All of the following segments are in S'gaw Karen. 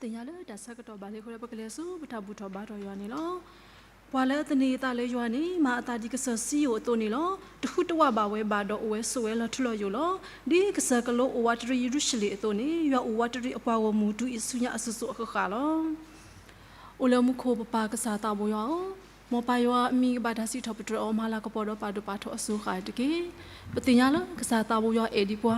သ့ၣ်ညါလၢတၢ်ဆၢကတီၢ်ဘၣ်လံအဃိဒီး ပကလဲၤဆူပတၢ်ဘူၣ်ထီၣ်ဘါထီၣ်ယွၤန့ၣ်လီၤ. ပှၤလၢအသန့ၤအသးလၢယွၤန့ၣ် မၤအသးဒ်ကစၢၢ်စံယိၣ်အသိးန့ၣ်လီၤ. တဟူးတဝးဘၣ်ဝဲဘၣ်ဒီး အိၣ်ဝဲဆိးဝဲလီၤထူလီၤယိာ်လီၤ. ဒ်ကစၢ်ကလိအိၣ်ဝးတရံးယရူၤၡလ့ၣ်အသိးန့ၣ် ယွၤအိၣ်ဝးတရံးအပှၤဂီၢ်မုၢ်တုၤအံၤဆူညါအစိၤစိၤအဃၣ်ဃၣ်လီၤ. အိၣ်လၢမူခိၣ်ပပၢ်ကစၢ်သးဘိယွၤဧၢ, မ်ပၢ်ယွၤအမံၤကဘၣ်တၢ်စံးထီၣ်ပတြၢၤအီၤ မၤလၤကပီၤဒီးပာ်ဒိၣ်ပာ်ထီၣ်အစိၤဃၣ်တက့ၢ်. ပသ့ၣ်ညါလၢကစၢ်သးဘိယွၤအဲၣ်ဒံးပှၤ,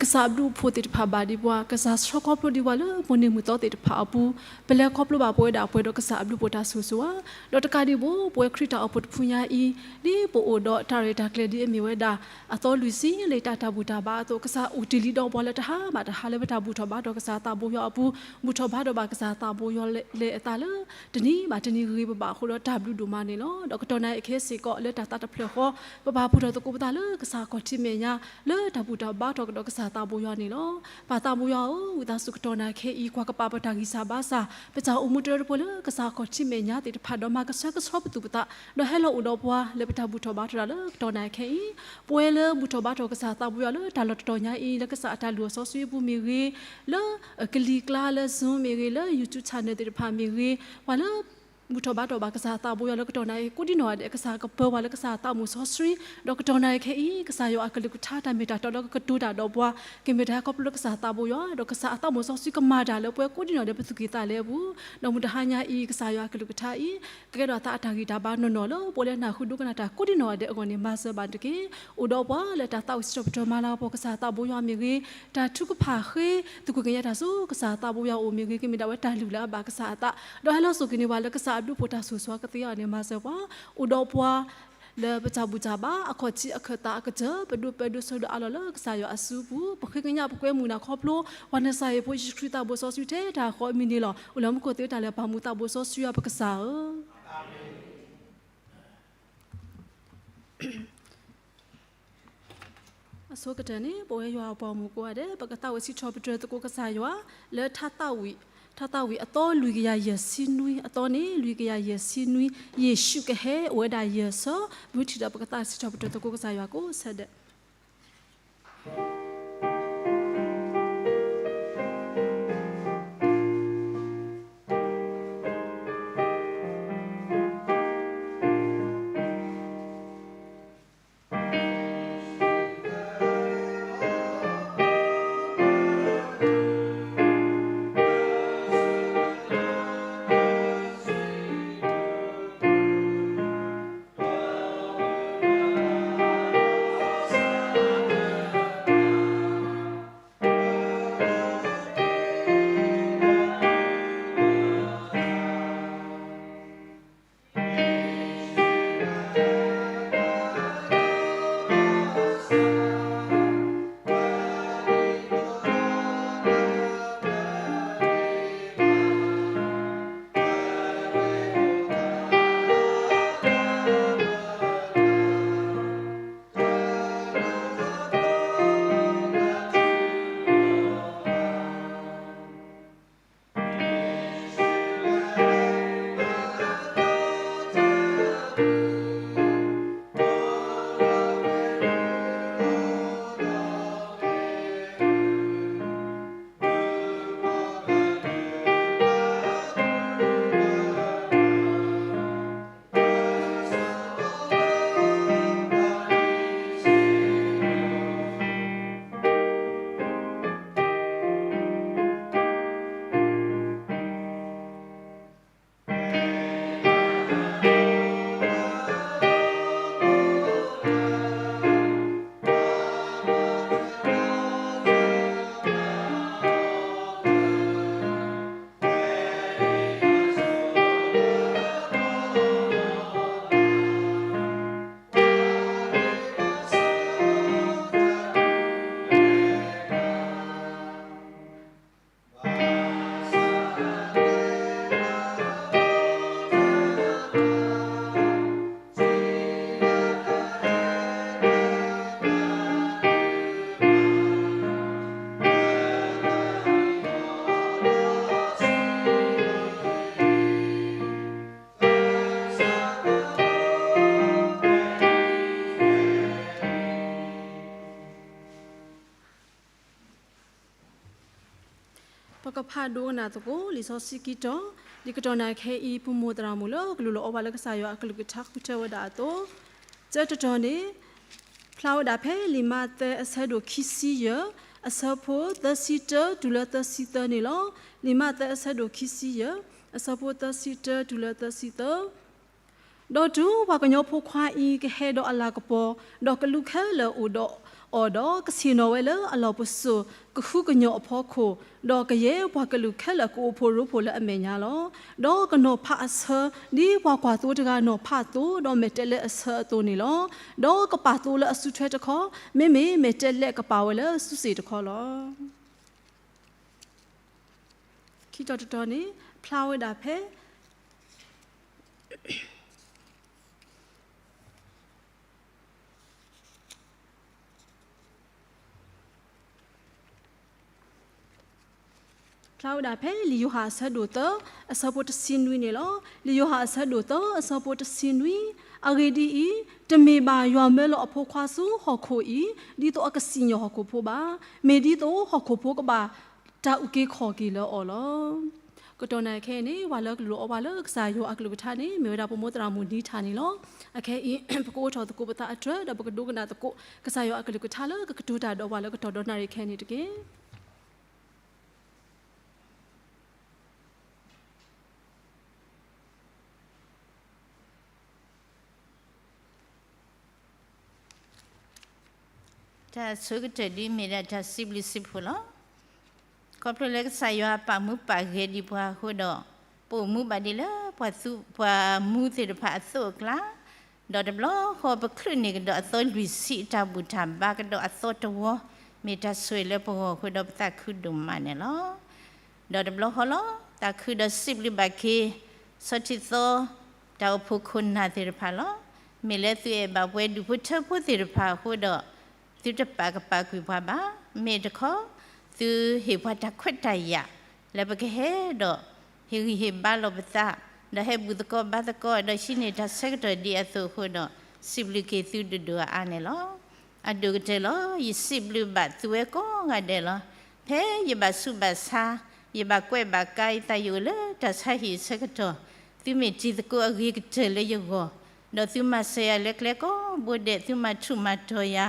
ကစၢ်အဘျုးအဖှိၣ်သ့ၣ်တဖၣ်ဘၣ်ဒံးပှၤ, ကစၢ်ဆှၢခီဖျိဒံးပှၤလၢပန့ၢ်မုၢ်သီသ့ၣ်တဖၣ်အပူၤ, ပလဲၤခီဖျိဘၣ်ပဝဲဒၣ်ပှဲၤဒီးကစၢ်အဘျုးအဖှိၣ်တၢ်ဆိၣ်ဂ့ၤဆိၣ်ဝါ, ဒီးတကးဒံးဘၣ် ပဝဲခရံာ်တၢ်အိၣ်ဖှိၣ်တဖုညါအံၤ, ဒ်ပအိၣ်ဒီးတၢ်ရဲၣ်တၢ်ကျဲၤဒ်အမ့ၢ်ဝဲဒၣ် အသီလွံၢ်ဆံလၢတၢ်ဘူၣ်တၢ်ဘါအသိး ကစၢ်အိၣ်တ့ၢ်လံဒီးပှၤလၢတဟါဘၣ်တဟါလၢပတၢ်ဘူၣ်ထီၣ်ဘါထီၣ်ကစၢ်သးဘိယွၤအပူၤ, ဘူၣ်ထီၣ်ဘါထီၣ်ဘၣ်ကစၢ်သးဘိယွၤလဲၤအသးလၢ တနံၤဘၣ်တနံၤဂ့ၤဂ့ၤဘၣ်ဘၣ်အဃိဒီး တၢ်ဘျုးဒိၣ်မးန့ၣ်လီၤ. ဒီးကတီၢ်နၣ်ရံၣ်ခဲအံၤစ့ၢ်ကီး လၢတၢ်သးတဖျၢၣ်ဃီ ပဘၣ်ဘူၣ်ထီၣ်သကိးပသးလၢကစၢ်အခီၣ်ထံးမဲာ်ညါ လၢတၢ်ဘူၣ်ထီၣ်ဘါထီၣ်ကဒီးကစၢ်သးဘိယွၤန့ၣ်လီၤ. ပၢ်သးဘိယွၤဧၢ, ဝံသးစူၤကတီၢ်နၣ်ရံၣ်ခဲအံၤ ကွၢ်ကပာ်ပတၢ်ဂံၢ်စၢ်ဘါစၢ်, ပတၢ်အိၣ်မူတၢတဖှိလၢကစၢ်အခီၣ်ထံးမဲာ်ညါသ့ၣ်တဖၣ်ဒီး မၤကဆှဲကဆှီပသူၣ်ပသး, ဒီးဟဲလီၤအိၣ်ဒီးပှၤလၢပတၢ်ဘူၣ်ထီၣ်ဘါထီၣ်တၢ်လၢကတီၢ်နၣ်ရံၣ်ခဲအံၤ, ပဝဲလၢဘူၣ်ထီၣ်ဘါထီၣ်ကစၢ်သးဘိယွၤလၢတၢ်လီၢ်တတီၤညါအံၤ လၢကစၢ်အတၢ်လုၢ်အီၣ်စီဆှံအပူၤမ့ၢ်ဂ့ၤ, လၢကလံၤကျါလၢ Zoom မ့ၢ်ဂ့ၤ, လၢ YouTube channel သ့ၣ်တဖၣ်မ့ၢ်ဂ့ၤ, ပှၤလၢ ဘူၣ်ထီၣ်ဘါထီၣ်ဘၣ်ကစၢ်သးဘိယွၤလၢကတီၢ်နၣ်ရံၣ်အံၤ ကိးဒံနီၢ်ဂၤဒဲး ကစၢ်ကပၢၤပှၤလၢကစၢ်သးအိၣ်မူစီဆှံ, ဒီးကတီၢ်နၣ်ရံၣ်ခဲအံၤ ကစၢ်ယွၤအကလုၢ်ကထါတၢ်မ့ၢ်တၢ်တီလၢကကတိၤတၢ်ဒီးပှၤ ကမ့ၢ်တၢ်ဟဲခီဖျိလၢကစၢ်သးဘိယွၤ, ဒီးကစၢ်အသးအိၣ်မူစီဆှံကမၤတၢ်လၢပဝဲကိးဒံနီၢ်ဂၤဒဲးပသူၣ်ကံၢ်သးလဲအပူၤ, ဒီးမုၢ်တဟါညါအံၤ ကစၢ်ယွၤအကလုၢ်ကထါအံၤ ကကဲထီၣ်အသးအတၢ်ဂံၢ်တၢ်ဘါနီၢ်နီၢ်လၢ ပဝဲလၢနၢ်ဟူဒိကနၣ်တၢ်ကိးဒံနီၢ်ဂၤဒဲးအဂီၢ်န့ၣ် မၤစၢၤဘၣ်တက့ၢ်. အိၣ်ဒီးပှၤလၢတၢ်သးဝံၣ်စံးထီၣ်ပတြၢၤမၤလၤကပီၤကစၢ်သးဘိယွၤမ့ၢ်ဂ့ၤ, တၢ်ထုကဖၣ်ဃ့ သကွံၢ်ကညးတၢ်ဆူကစၢ်သးဘိယွၤအအိၣ်မ့ၢ်ဂ့ၤ, ကမ့ၢ်ဒၣ်ဝဲတၢ်လုၢ်လၢအဘၣ်ကစၢ်အသး, ဒီးဟဲလီၤစိာ်က့ၤန့ၢ်ပှၤလၢကစၢ်အဘျုးအဖှိၣ်တၢ်ဆိၣ်ဂ့ၤဆိၣ်ဝါကသ့အဂီၢ်န့ၣ် မၤစၢၤပှၤ, အိၣ်ဒီးပှၤ လၢပတၢ်ဘူၣ်တၢ်ဘါ အခီၣ်ထံးအခၢၣ်သးအကတၢၢ် ပဒိၣ်ပၢ်ဒိၣ်စိဒိၣ်အါလီၤလၢကစၢ်ယွၤအစုပူၤ, ပဃ့ကညးပကွဲမုာ်နၤခီဖျိ ပှၤနစၢ်ယ့ၣ်ဖိယ့ၣ်ၡူးခရံာ်သးဘိစီဆှံထဲတၢ်ဃီအမံၤန့ၣ်လီၤ. အိၣ်လၢမူခိၣ်သ့တၢ်လၢပၢ်မူသးဘိစီဆှံအပကစၢ်ဧၢ. အဆိကတၢၢ်န့ၣ် ပဝဲယွၤအပှၤဂီၢ်မုၢ်ကိးဂၤဒဲး ပကသးဝံၣ်စံးထီၣ်ပတြၢၤသကိးကစၢ်ယွၤ လၢထါသးဝံၣ်, ထါသးဝံၣ်အသီလွံၢ်ကယၤယဲၢ်ဆံနွံ, အသီန့ၣ် လွံၢ်ကယၤယဲၢ်ဆံနွံ, ယ့ၣ်ၡူးကဟဲအိၣ်ဝဲဒၣ်ယဲၢ်ဆၢ, မုၢ်ထံၣ်ဒီးပကသးစံးထီၣ်ပတြၢၤသကိးကစၢ်ယွၤကိးဆၢဒဲး. ပကဖးဒိကနၣ်သကိး လံာ်စီဆှံခံတီၤ, လံာ်ကတီၢ်နၣ်ရံၣ်ခဲအံၤ ပမိၢ်သရၣ်မုၣ်လၢကလူးလီၤအီဘၣ်လၢကစၢ်ယွၤအကလုၢ်ကထါဃုထၢဝဲဒၣ်အသိး, တၢတတီၤန့ၣ် ဖျါဝဲဒၣ်ဖဲလံာ်မးသဲအဆၢဒိၣ်ခံဆံယဲၢ် အဆၢဖိသၢဆံတၢတုၤလၢသၢဆံသၢန့ၣ်လီၤ. လံာ်မးသဲအဆၢဒိၣ်ခံဆံယဲၢ် အဆၢဖိသၢဆံတၢတုၤလၢသၢဆံသၢ ဒီးတုၤပှၤကညီဖိခွါအံၤကဟဲဒီးအလၤကပီၤ, ဒီးကလူးခဲလၢာ်အိၣ်ဒီးအီၤဒီး ကဆ့ၣ်နီၤဝဲလၢအလီၢ်ပစိာ် ကဃုကညီၤအဖီခိၣ်, ဒီးကယဲၢ်ပှၤကလုာ်ခဲလၢာ်ကအိၣ်ဖှိၣ်ရိဖှိၣ်လၢအမဲာ်ညါလီၤ. ဒီးကနီၤဖးအဆၢ ဒ်ပှၤကွၢ်သိတဂၤနီၤဖးသိ ဒီးမဲာ်တဲးလဲးအဆၢအသိးန့ၣ်လီၤ. ဒီးကပာ်သိလၢအစုထွဲတခီ, မ့မ့ၢ်မဲာ်တဲးလဲးကပာ်ဝဲလၢစုစ့ၣ်တခီလီၤ. ခံတီၤတတီၤန့ၣ် ဖျါဝဲဒၣ်ဖဲ ဖျါဝဲဒၣ်ဖဲလံာ်ယိၤဟၣ်အဆၢဒိၣ်သၢ အဆၢဖိတဆံနွံန့ၣ်လီၤ. လံာ်ယိၤဟၣ်အဆၢဒိၣ်သၢ အဆၢဖိတဆံနွံ, အဂ့ၢ်ဒ်အံၤ, တမ့ၢ်ဘၣ်ယွၤမၢလီၤအဖိခွါဆူဟီၣ်ခိၣ်အံၤ ဒ်သိးအကစံၣ်ညီၣ်ဟီၣ်ခိၣ်ဖိဘၣ်. မ့ၢ်ဒ်သိးဟီၣ်ခိၣ်ဖိကဘၣ်တၢ်အုၣ်က့ၤခီၣ်က့ၤလၢအီၤလီၤ. ကတီၢ်နၣ်ရံၣ်ခဲအံၤန့ၣ် ပှၤလၢကလူးလီၤအီဘၣ်လၢကစၢ်ယွၤအကလုၢ်ကထါန့ၣ် မ့ၢ်ဝဲဒၣ်ပမိၢ်သရၣ်မုၣ်ဒံထၣ်န့ၣ်လီၤ. အခဲအံၤ ပကအိးထီၣ်သကိးပသးအတြၢၤ ဒီးပကဒိကနၣ်သကိး ကစၢ်ယွၤအကလုၢ်ကထါလၢကကတိၤတၢ်ဒီးပှၤလၢကတီၢ်ဒီနၣ်ရံၣ်ခဲအံၤန့ၣ်တက့ၢ်. တၢ်ဆိကတၢၢ်ဒ်အံၤမ့ၢ်ဒၣ်တၢ်စံးဘျုးစံးဖှိၣ်လီၤ. ခီဖျိလၢကစၢ်ယွၤပာ်မူပာ်ဂဲၤဒံးပှၤအဃိဒီး ပအိၣ်မူဘၣ်ဒံးလၢပှၤသူ ပှၤမူသ့ၣ်တဖၣ်အသိးအကျါ, ဒီးတဘျီဃီပချုးန့ၢ်ကဒီးအသီလွံၢ်ဆံအတၢ်ဘူၣ်တၢ်ဘါကဒီးအသီတဝီ, မ့ၢ်တၢ်ဆိၣ်ဂ့ၤလၢပဂီၢ်အဃိဒီးပသးခုဒိၣ်မးန့ၣ်လီၤ. ဒီးတဘျီဃီလီၤ သးခုဒီးစံးဘျုးဘၣ်က့ၤ ဆီထံသီ တၢ်အိၣ်ဖှိၣ်ခိၣ်နၢ်သ့ၣ်တဖၣ်လီၤ. မ့ၢ်လၢသုအဲၣ်ဘၣ်ပှဲၤဒူၣ်ဖိထၢဖိသ့ၣ်တဖၣ်အဃိဒီး သုတပာ်ကပာ်ကွံာ်ပှၤဘၣ်. မ့ၢ်တခီ သုဟ့ၣ်ပှၤတၢ်ခွဲးတၢ်ယာ် လၢပကဟဲဒီး ဟ့ၣ်ဂံၢ်ဟ့ၣ်ဘါလီၤပသး, ဒီးဟဲဘူၣ်သကိးဘါသကိး ဒီးဟံးန့ၢ်တၢ်ဆၢကတီၢ်ဒ်အံၤအသိးအဃိဒီး စံးဘျုးက့ၤသုဒိၣ်ဒိၣ်အါအါန့ၣ်လီၤ. အဒိၣ်ကတၢၢ်လီၤ ယစံးဘျုးဘၣ်သုဝဲကိးဂၤဒဲးလီၤ. ဖဲယဘၣ်ဆူးဘၣ်ဆါ, ယဘၣ်ကွဲးဘၣ်ကါ ယသးယအိၣ်လၢတၢ်ဆါဟံၣ်အဆၢကတီၢ်, သုမ့ၢ်တံၤသကိးအဂ့ၤကတၢၢ်လၢယဂီၢ်, ဒီးသုမၤစၢၤယၤလၢကျဲကိးဘိဒဲး, သုမၤထူးမၤတီၤယၤ,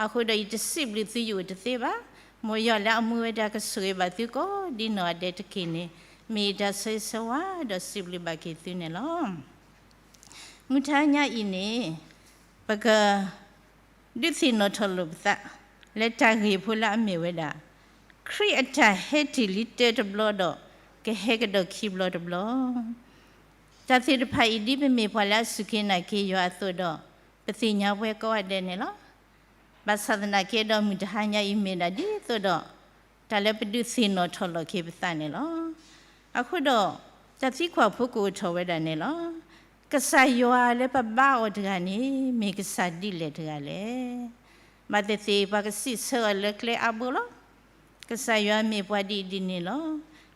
အဃိဒီးယတစံးဘျုးသုယအိၣ်တသ့ဘၣ်. မ်ယွၤလၢအမူဝဲတၢ်ကဆိၣ်ဂ့ၤဘၣ်သုကိးဒ်နီၢ်ဂၤဒဲးတက့ၢ်န့ၣ်, မ့ၢ်ယတၢ်ဆၢဂ့ၤဆၢဝါဒီးစံးဘျုးဘၣ်က့ၤသုန့ၣ်လီၤ. မုၢ်တဟါညါအံၤန့ၣ် ပက ဒုးသ့ၣ်နီၣ်ထီၣ်လိာ်ပသး လၢတၢ်ဂ့ၢ်ဖိလၢအမ့ၢ်ဝဲဒၣ် ခရံာ်အတၢ်ဟဲတ့ၢ်လံတၢတဘျီဒီး ကဟဲကဒီးခံဘျီတဘျီ. တၢ်သ့ၣ်တဖၣ်အံၤဒ်ပမ့ၢ်ပှၤလၢအစူၢ်က့ၤနာ်က့ၤယွၤအသိးဒီး ပသ့ၣ်ညါဝဲကိးဂၤဒဲးန့ၣ်လီၤ. ဘၣ်ဆၣ်သနာ်က့ဒီးမုၢ်တဟါညါအံၤမ့ၢ်ဒၣ်ဒ်သိးဒီး တၢ်လၢပဒုးသ့ၣ်နီၣ်ထီၣ်လိာ်က့ၤပသးန့ၣ်လီၤ. အဃိဒီး တၢ်သံကွၢ်ဖိကအိၣ်ထီၣ်ဝဲဒၣ်န့ၣ်လီၤ. ကစၢ်ယွၤလၢပဘါအီၤတဂၤန့ၣ် မ့ၢ်ကစၢ်ဒ်လဲၣ်တဂၤလဲၣ်. ဘၣ်သ့ၣ်သ့ၣ်ပှၤကစံးဆၢအီၤလၢကျဲအါဘိလီၤ. ကစၢ်ယွၤမ့ၢ်ပှၤဒ်အံၤဒ်န့ၣ်လီၤ.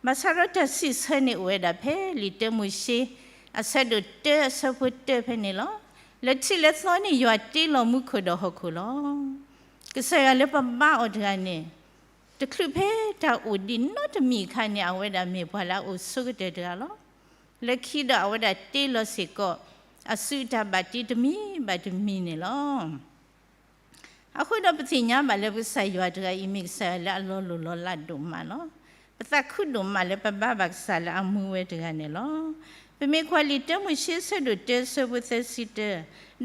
ဘၣ်ဆၣ်ဒီးတၢ်စံးဆၢန့ၣ်အိၣ်ဝဲဒၣ်ဖဲလံာ်တၢမိၤၡ့ အဆၢဒိၣ်တၢအဆၢဖိတၢဖဲန့ၣ်လီၤ. လၢထံးလၢသီန့ၣ်ယွၤတ့လီၤမူခိၣ်ဒီးဟီၣ်ခိၣ်လီၤ. ကစၢ်ယွၤလၢပဘါအီၤတဂၤန့ၣ် တချုးဖဲတၢ်အိၣ်ဒံးနီတမံၤအခါန့ၣ် အဝဲဒၣ်မ့ၢ်ပှၤလၢအအိၣ်ဆိကတၢၢ်တဂၤလီၤ. လၢခံဒီးအဝဲဒၣ်တ့လီၤစ့ၢ်ကီး အစုအတၢ်ဘၣ်တ့တမံၤဘၣ်တမံၤန့ၣ်လီၤ. အဃိဒီးပသ့ၣ်ညါဘၣ်လၢပကစၢ်ယွၤတဂၤအံၤမ့ၢ်ကစၢ်ယွၤလၢအလီၤလိၢ်လီၤလးဒိၣ်မးလီၤ. ပသးခုဒိၣ်မးလၢပဘါဘၣ်ကစၢ်လၢအမူဝဲတဂၤန့ၣ်လီၤ. ပမ့ၢ်ကွၢ်လံာ်တၢမိၤၡ့အဆၢဒိၣ်တၢအဆၢဖိသၢဆံတၢ,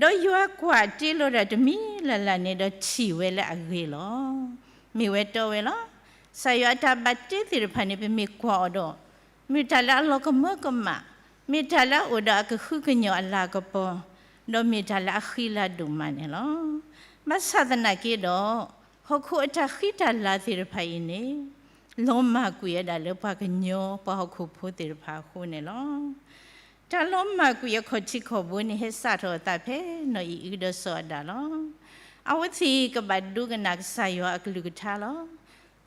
ဒီးယွၤကွၢ်တ့လီၤတၢ်တမံၤလၢ်လၢ်န့ၣ် ဒီးထံၣ်ဝဲလၢအဂ့ၤလီၤ. မ့ၢ်ဝဲတီဝဲလီၤ. ကစၢ်ယွၤအတၢ်ဘၣ်တ့သ့ၣ်တဖၣ်န့ၣ် ပမ့ၢ်ကွၢ်အီၤဒီး မ့ၢ်တၢ်လၢအလီၤကမၢကမၣ်, မ့ၢ်တၢ်လၢအအိၣ်ဒီးအကဟုကညီၢ်အလၤကပီၤ, ဒီးမ့ၢ်တၢ်လၢအဃံလၤဒိၣ်မးန့ၣ်လီၤ. ဘၣ်ဆၣ်သနာ်က့ဒီး ဟီၣ်ခိၣ်အတၢ်ဃံတၢ်လၤသ့ၣ်တဖၣ်အံၤန့ၣ် လီၤမၢ်ကွံာ်ဝဲဒၣ်လၢပှၤကညီပှၤဟီၣ်ခိၣ်ဖိသ့ၣ်တဖၣ်အဃိန့ၣ်လီၤ. တၢ်လီၤမၢ်ကွံာ်အခီၣ်ထံးခီၣ်ဘိန့ၣ် ဟဲစးထီၣ်အသးဖဲနီၢ်အံၤအုဒီးစီၤအၤဒၣ်လီၤ. အဝဲသ့ၣ်ကဘၣ်ဒိကနၣ်ကစၢ်ယွၤအကလုၢ်ကထါလီၤ.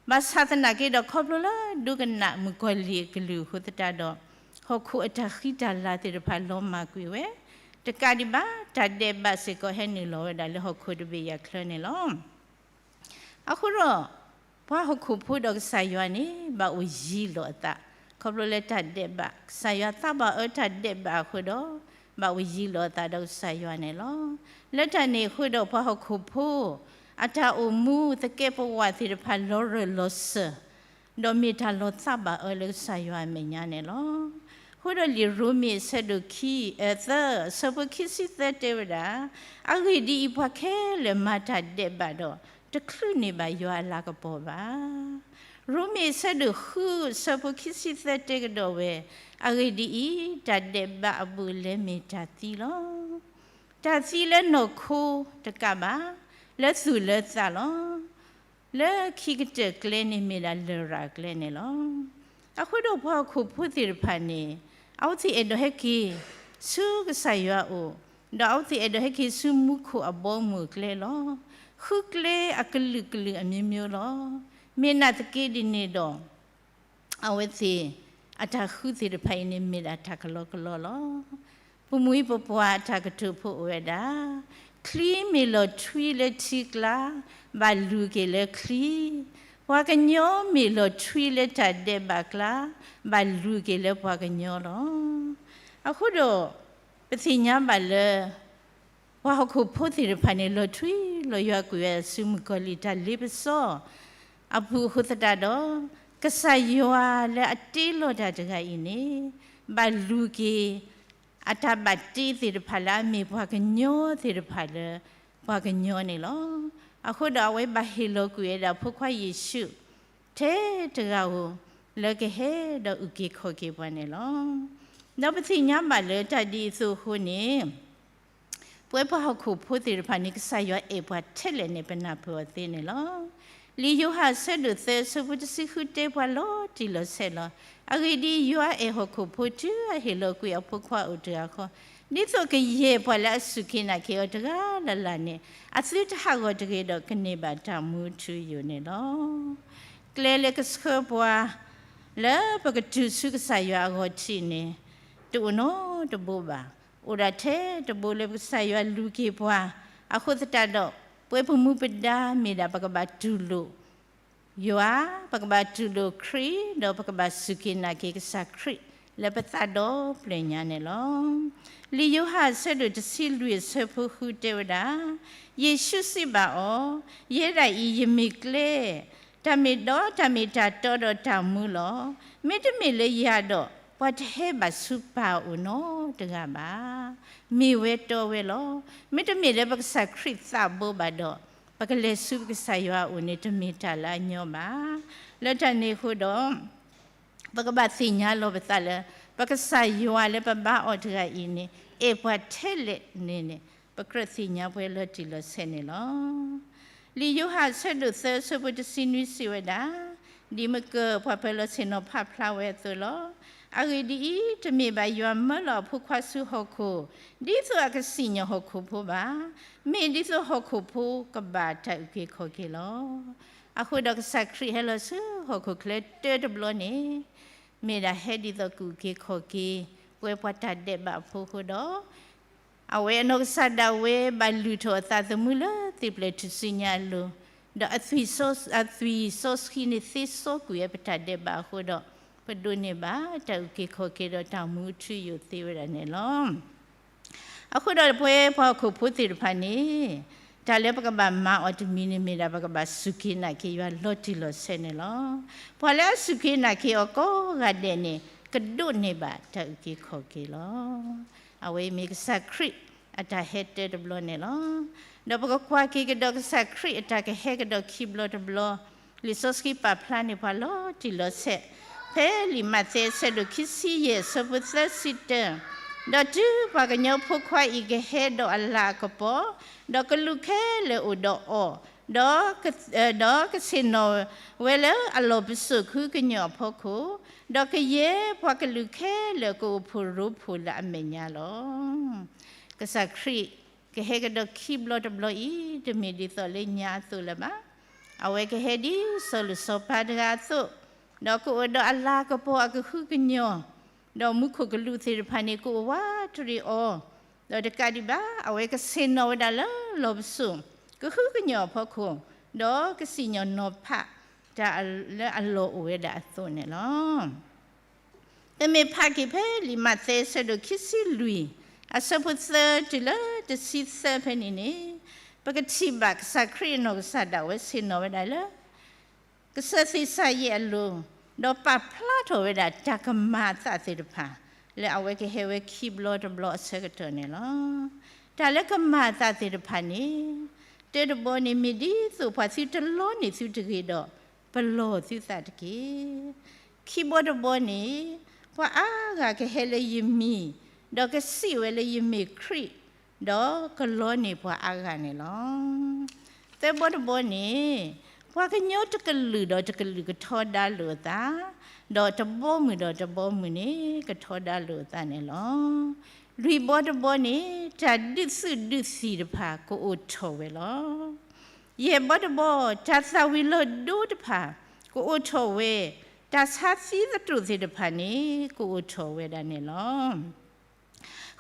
ဘၣ်ဆၣ်သနာ်က့ဒီး ခီဖျိလၢဒိကနၣ်မုၣ်ကီၤလံၢ်အကလုၢ်အဃိသတးဒီး ဟီၣ်ခိၣ်အတၢ်ဃံတၢ်လၤသ့ၣ်တဖၣ်လီၤမၢ်ကွံာ်ဝဲ, တကးဒံးဘၣ် တၢ်ဒဲးဘးစ့ၢ်ကီးဟဲနုာ်လီၤဝဲဒၣ်လၢဟီၣ်ခိၣ်တဘ့ၣ်ယၤချၢန့ၣ်လီၤ. အဃိဒီး ပှၤဟီၣ်ခိၣ်ဖိဒီးကစၢ်ယွၤန့ၣ် ဘၣ်အိၣ်ယံၤလိာ်အသး, ခီဖျိလၢတၢ်ဒဲးဘး, ကစၢ်ယွၤသးဘၣ်အၢတၢ်ဒဲးဘးအဃိဒီး ဘၣ်အိၣ်ယံၤလိာ်အသးဒီးကစၢ်ယွၤန့ၣ်လီၤ. လၢတၢ်န့ၣ်အဃိဒီး ပှၤဟီၣ်ခိၣ်ဖိ အတၢ်အိၣ်မူသကဲးပဝးသ့ၣ်တဖၣ်လီၤရၢၢ်လီၤစၢၤ ဒီးမ့ၢ်တၢ်လီၤသးဘၣ်အၢလၢကစၢ်ယွၤအမဲာ်ညါန့ၣ်လီၤ. အဃိဒီးလံာ်ရိမ့ၤအဆၢဒိၣ်ခံ, အသၢ, အဆၢဖိခံဆံသၢတဲဝဲဒၣ်, အဂ့ၢ်ဒ်အံၤ, ပှၤခဲလၢာ်မၤတၢ်ဒဲးဘးဒီး တချုးန့ၢ်ဘၣ်ယွၤအလၤကပီၤဘၣ်. ရိမ့ၤအဆၢဒိၣ်ဃု အဆၢဖိခံဆံသၢတဲကဒီးဝဲ, အဂ့ၢ်ဒ်အံၤ, တၢ်ဒဲးဘးအဘူးအလဲမ့ၢ်တၢ်သံလီၤ. တၢ်သံလၢနီၢ်ခိတကးဘၣ်, လၢသူၣ်လၢသးလီၤ. လၢခံကတၢၢ်ကျဲန့ၣ်မ့ၢ်ဒၣ်လရာ်ကျဲန့ၣ်လီၤ. အဃိဒီးပှၤဟီၣ်ခိၣ်ဖိသ့ၣ်တဖၣ်န့ၣ် အဝဲသ့ၣ်အဲၣ်ဒိးဟဲက့ၤဆူကစၢ်ယွၤအအိၣ်, ဒီးအဝဲသ့ၣ်အဲၣ်ဒိးဟဲက့ၤဆူမူခိၣ်အဘီအမုၢ်ကျဲလီၤ. ဃုကျဲအကလုာ်ကလုာ်အမျိုးမျိုးလီၤ. မ့ၢ်နာ်သက့ဒ်န့ၣ်ဒီး အဝဲသ့ၣ်အတၢ်ဃုသ့ၣ်တဖၣ်အံၤန့ၣ်မ့ၢ်ဒၣ်တၢ်ကလီကလီလီၤ. ပမှံပပှၢ်အတၢ်ကတိၤဖိအိၣ်ဝဲဒၣ်, ချံမ့ၢ်လီၤထွံလၢထံကျါ, ဘၣ်လူၤက့ၤလၢချံ, ပှၤကညီမ့ၢ်လီၤထွံလၢတၢ်ဒဲးဘးကျါ, ဘၣ်လူၤက့ၤလၢပှၤကညီလီၤ. အဃိဒီး ပသ့ၣ်ညါဘၣ်လၢ ပှၤဟီၣ်ခိၣ်ဖိသ့ၣ်တဖၣ်န့ၣ် လီၤထွံလီၤယွၤကွံာ်ဝဲဆူမုၣ်ကီၤလံၢ်တၢ်လ့ပစီ အပူၤအဃိသတးဒီး ကစၢ်ယွၤလၢအတ့လီၤတၢ်တဂၤအံၤန့ၣ် ဘၣ်လူၤက့ၤ အတၢ်ဘၣ်တ့သ့ၣ်တဖၣ်လၢအမ့ၢ်ပှၤကညီသ့ၣ်တဖၣ်လၢပှၤကညီန့ၣ်လီၤ. အဃိဒီးအဝဲဘၣ်ဟ့ၣ်လီၤကွံာ်ဝဲဒၣ်ဖိခွါယ့ၣ်ၡူး ထဲတဂၤဧိၤ လၢကဟဲဒီးအုၣ်က့ၤခီၣ်က့ၤပှၤန့ၣ်လီၤ. ဒီးပသ့ၣ်ညါဘၣ်လၢတၢ်ဒ်အံၤအသိးအဃိန့ၣ် ပဝဲပှၤဟီၣ်ခိၣ်ဖိသ့ၣ်တဖၣ်န့ၣ် ကစၢ်ယွၤအဲၣ်ပှၤထဲလဲၣ်န့ၣ် ပနၢ်ပၢၢ်အီၤသ့န့ၣ်လီၤ. လံာ်ယိၤဟၣ်အဆၢဒိၣ်သၢအဆၢဖိတဆံဃုတဲပှၤလီၤတံၢ်လီၤဆဲးလီၤ. အဂ့ၢ်ဒ်အံၤ, ယွၤအဲၣ်ဟီၣ်ခိၣ်ဖိတုၤအဟ့ၣ်လီၤကွံာ်အဖိခွါအိၣ်တဂၤဃီ, ဒ်သိးကယဲၢ်ပှၤလၢအစူၢ်က့ၤနာ်က့ၤအီၤတဂၤလၢ်လၢ်န့ၣ် အသုတဟးဂီၤတဂ့ၤဒီး ကန့ၢ်ဘၣ်တၢ်မူထူယိာ်န့ၣ်လီၤ. ကျဲလၢကဆှၢပှၤ လၢပကတုၤဆူကစၢ်ယွၤအဂီၢ်ထံးန့ၣ် တအိၣ်နီတဘိဘၣ်. အိၣ်ဒၣ်ထဲတဘိလၢပကစၢ်ယွၤလူၤက့ၤပှၤ, အဃိသတးဒီး ပဝဲပမူပဒါမ့ၢ်ဒၣ် ပကဘၣ်တူၢ်လိာ်ယွၤ, ပကဘၣ်တူၢ်လိာ်ခရံာ်, ဒီးပကဘၣ်စူၢ်က့ၤနာ်က့ၤကစၢ်ခရံာ်လၢပသးဒီဖျၢၣ်ညါန့ၣ်လီၤ. လံာ်ယိၤဟၣ်အဆၢဒိၣ်တဆံလွံၢ်အဆၢဖိဃုတဲဝဲဒၣ်, ယ့ၣ်ၡူးစံးဘၣ်အီၤ, ယဲဒၣ်အံၤယမ့ၢ်ကျဲ, တၢ်မ့ၢ်ဒီးတၢ်မ့ၢ်တၢ်တီဒီးတၢ်မူလီၤ. မ့တမ့ၢ်လၢယၤဒီး ပှၤတဟဲဘၣ်ဆူပၢ်အအိၣ်နီတဂၤဘၣ်. မ့ၢ်ဝဲတီဝဲလီၤ. မ့တမ့ၢ်လၢပကစၢ်ခရံာ်သးဘိဘၣ်ဒီး ပကလဲၤဆူပကစၢ်ယွၤအအိၣ်န့ၣ် တမ့ၢ်တၢ်လၢအညီဘၣ်. လၢတၢ်န့ၣ်အဃိဒီး ပကဘၣ်သ့ၣ်ညါလီၤပသးလၢ ပကစၢ်ယွၤလၢပဘါအီၤတဂၤအံၤန့ၣ် အဲၣ်ပှၤထဲလဲၣ်န့ၣ်န့ၣ် ပကြၢးသ့ၣ်ညါပှဲၤလီၤတံၢ်လီၤဆဲးန့ၣ်လီၤ. လံာ်ယိၤဟၣ်အဆၢဒိၣ်သၢအဆၢဖိတဆံနွံစံးဝဲဒၣ်, ဒ်မကၢၢ်ပှၤပၢၤလီၢ်ဆ့ၣ်နီၤဖးဖျါဝဲအသိးလီၤ. အဂ့ၢ်ဒ်အံၤ, တမ့ၢ်ဘၣ်ယွၤမၢလီၤအဖိခွါဆူဟီၣ်ခိၣ် ဒ်သိးအကစံၣ်ညီၣ်ဟီၣ်ခိၣ်ဖိဘၣ်. မ့ၢ်ဒ်သိးဟီၣ်ခိၣ်ဖိကဘၣ်တၢ်အုၣ်က့ၤခီၣ်က့ၤလီၤ. အဃိဒီးကစၢ်ခရံာ်ဟဲလီၤဆူဟီၣ်ခိၣ်ချၢတၢတဘျီန့ၣ် မ့ၢ်ဒၣ်ဟဲဒ်သိးကအုၣ်က့ၤခီၣ်က့ၤ ပဝဲပှၤတၢ်ဒဲးဘးအဖိအဃိဒီး အဝဲအနီၢ်ကစၢ်ဒၣ်ဝဲဘၣ်လုၢ်ထီၣ်အသးသမူလၢသ့ၣ်ဖျၢၣ်ထူၣ်စုညါအလိၤ, ဒီးအသွံၣ်စီဆှံန့ၣ်သ့စီကွံာ်ဝဲပတၢ်ဒဲးဘးအဃိဒီး ပဒိးန့ၢ်ဘၣ်တၢ်အုၣ်က့ၤခီၣ်က့ၤဒီးတၢ်မူထူယိာ်သ့ဝဲဒၣ်န့ၣ်လီၤ. အဃိဒီးပဝဲပှၤဟီၣ်ခိၣ်ဖိသ့ၣ်တဖၣ်န့ၣ် တၢ်လၢပကဘၣ်မၤအီၤတမံၤန့ၣ်မ့ၢ်ဒၣ် ပကဘၣ်စူၢ်က့ၤနာ်က့ၤယွၤလီၤတံၢ်လီၤဆဲးန့ၣ်လီၤ. ပှၤလၢအစူၢ်က့ၤနာ်က့ၤအီၤကိးဂၤဒဲးန့ၣ် ကဒိးန့ၢ်ဘၣ်တၢ်အုၣ်က့ၤခီၣ်က့ၤလီၤ. အဝဲအံၤမ့ၢ်ကစၢ်ခရံာ်အတၢ်ဟဲတၢတဘျီန့ၣ်လီၤ. ဒီးပကကွၢ်က့ၤကဒီးကစၢ်ခရံာ်အတၢ်ကဟဲကဒီးခံဘျီတဘျီ, လံာ်စီဆှံပာ်ဖျါန့ၢ်ပှၤလီၤတံၢ်လီၤဆဲး, ဖဲလံာ်မးသဲအဆၢဒိၣ်ခံဆံယဲၢ်အဆၢဖိသၢဆံတၢ, ဒီးတုၤပှၤကညီဖိခွါအံၤကဟဲဒီးအလၤအကပီၤ, ဒီးကလူးခဲလၢာ်အိၣ်ဒီးအီၤ, ဒီးက, ဒီးကဆ့ၣ်နီၤဝဲလၢအလီၢ်ပစိာ်ကဟုကညီၢ်အဖီခိၣ်, ဒီးကယဲၢ်ပှၤကလုာ်ခဲလၢာ်ကအိၣ်ဖှိၣ်ရိဖှိၣ်လၢအမဲာ်ညါလီၤ. ကစၢ်ခရံာ်ကဟဲကဒီးခံဘျီတဘျီအံၤ တမ့ၢ်ဒ်သိးလၢညါအသိးလၢၤဘၣ်. အဝဲကဟဲဒ်စီၤလိၣ်စီၤပၤတဂၤအသိး, ဒီးကအိၣ်ဒီးအလၤကပီၤအကဟုကညီၢ်, ဒီးမူခိၣ်ကလူးသ့ၣ်တဖၣ်န့ၣ် ကအိၣ်ဝးတရံးအီၤ, ဒီးတကးဒံးဘၣ် အဝဲကဆ့ၣ်နီၤဝဲဒၣ်လၢလီၢ်ပစိာ်ကဟုကညီၢ်အဖီခိၣ်, ဒီးကစံၣ်ညီၣ်နီၤဖး တၢ်လၢအလီၢ်အိၣ်ဝဲဒၣ်အသိးန့ၣ်လီၤ. ပမ့ၢ်ဖးက့ၤဖဲလံာ်မးသဲအဆၢဒိၣ်ခံဆံလွံၢ် အဆၢဖိသၢတုၤလၢတဆံသၢဖဲန့ၣ်န့ၣ်, ပကထံၣ်ဘၣ်ကစၢ်ခရံာ်အနီၢ်ကစၢ်ဒၣ်ဝဲဆ့ၣ်နီၤဝဲဒၣ်လၢ ကစၢၢ်သ့ၣ်စၤယံးအလိၤ, ဒီးပာ်ဖျါထီၣ်ဝဲဒၣ်တၢ်ကမၤအသးသ့ၣ်တဖၣ် လၢအဝဲကဟဲဝဲခံဘျီတဘျီအဆၢကတီၢ်န့ၣ်လီၤ. တၢ်လၢကမၤအသးသ့ၣ်တဖၣ်န့ၣ်, တၢတဘီန့ၣ် မ့ၢ်ဒ်သိးပှၤသုတလီန့ၢ်သုတဂ့ၤဒီး, ပလီၢ်သုသးတက့ၢ်. ခံဘီတဘီန့ၣ်, ပှၤအါဂၤကဟဲလၢယမံၤ, ဒီးကစံးဝဲလၢယမ့ၢ်ခရံာ်, ဒီးကလီန့ၢ်ပှၤအါဂၤန့ၣ်လီၤ. သၢဘီတဘီန့ၣ်, ပှၤကညီတကလုာ်ဒီးတကလုာ်ကထီဒါလိာ်အသး, ဒီးတဘီမုၢ်ဒီးတဘီမုၢ်န့ၣ် ကထီဒါလိာ်အသးန့ၣ်လီၤ. လွံၢ်ဘီတဘီန့ၣ်, တၢ်ဒုးသုးဒုးသံၣ်တဖၣ်ကအိၣ်ထီၣ်ဝဲလီၤ. ယဲၢ်ဘီတဘီ, တၢ်သၣ်ဝံၤလီၤဒိတဖၣ်ကအိၣ်ထီၣ်ဝဲ, တၢ်ဆါသံသတြိာ်သ့ၣ်တဖၣ်န့ၣ် ကအိၣ်ထီၣ်ဝဲဒၣ်န့ၣ်လီၤ.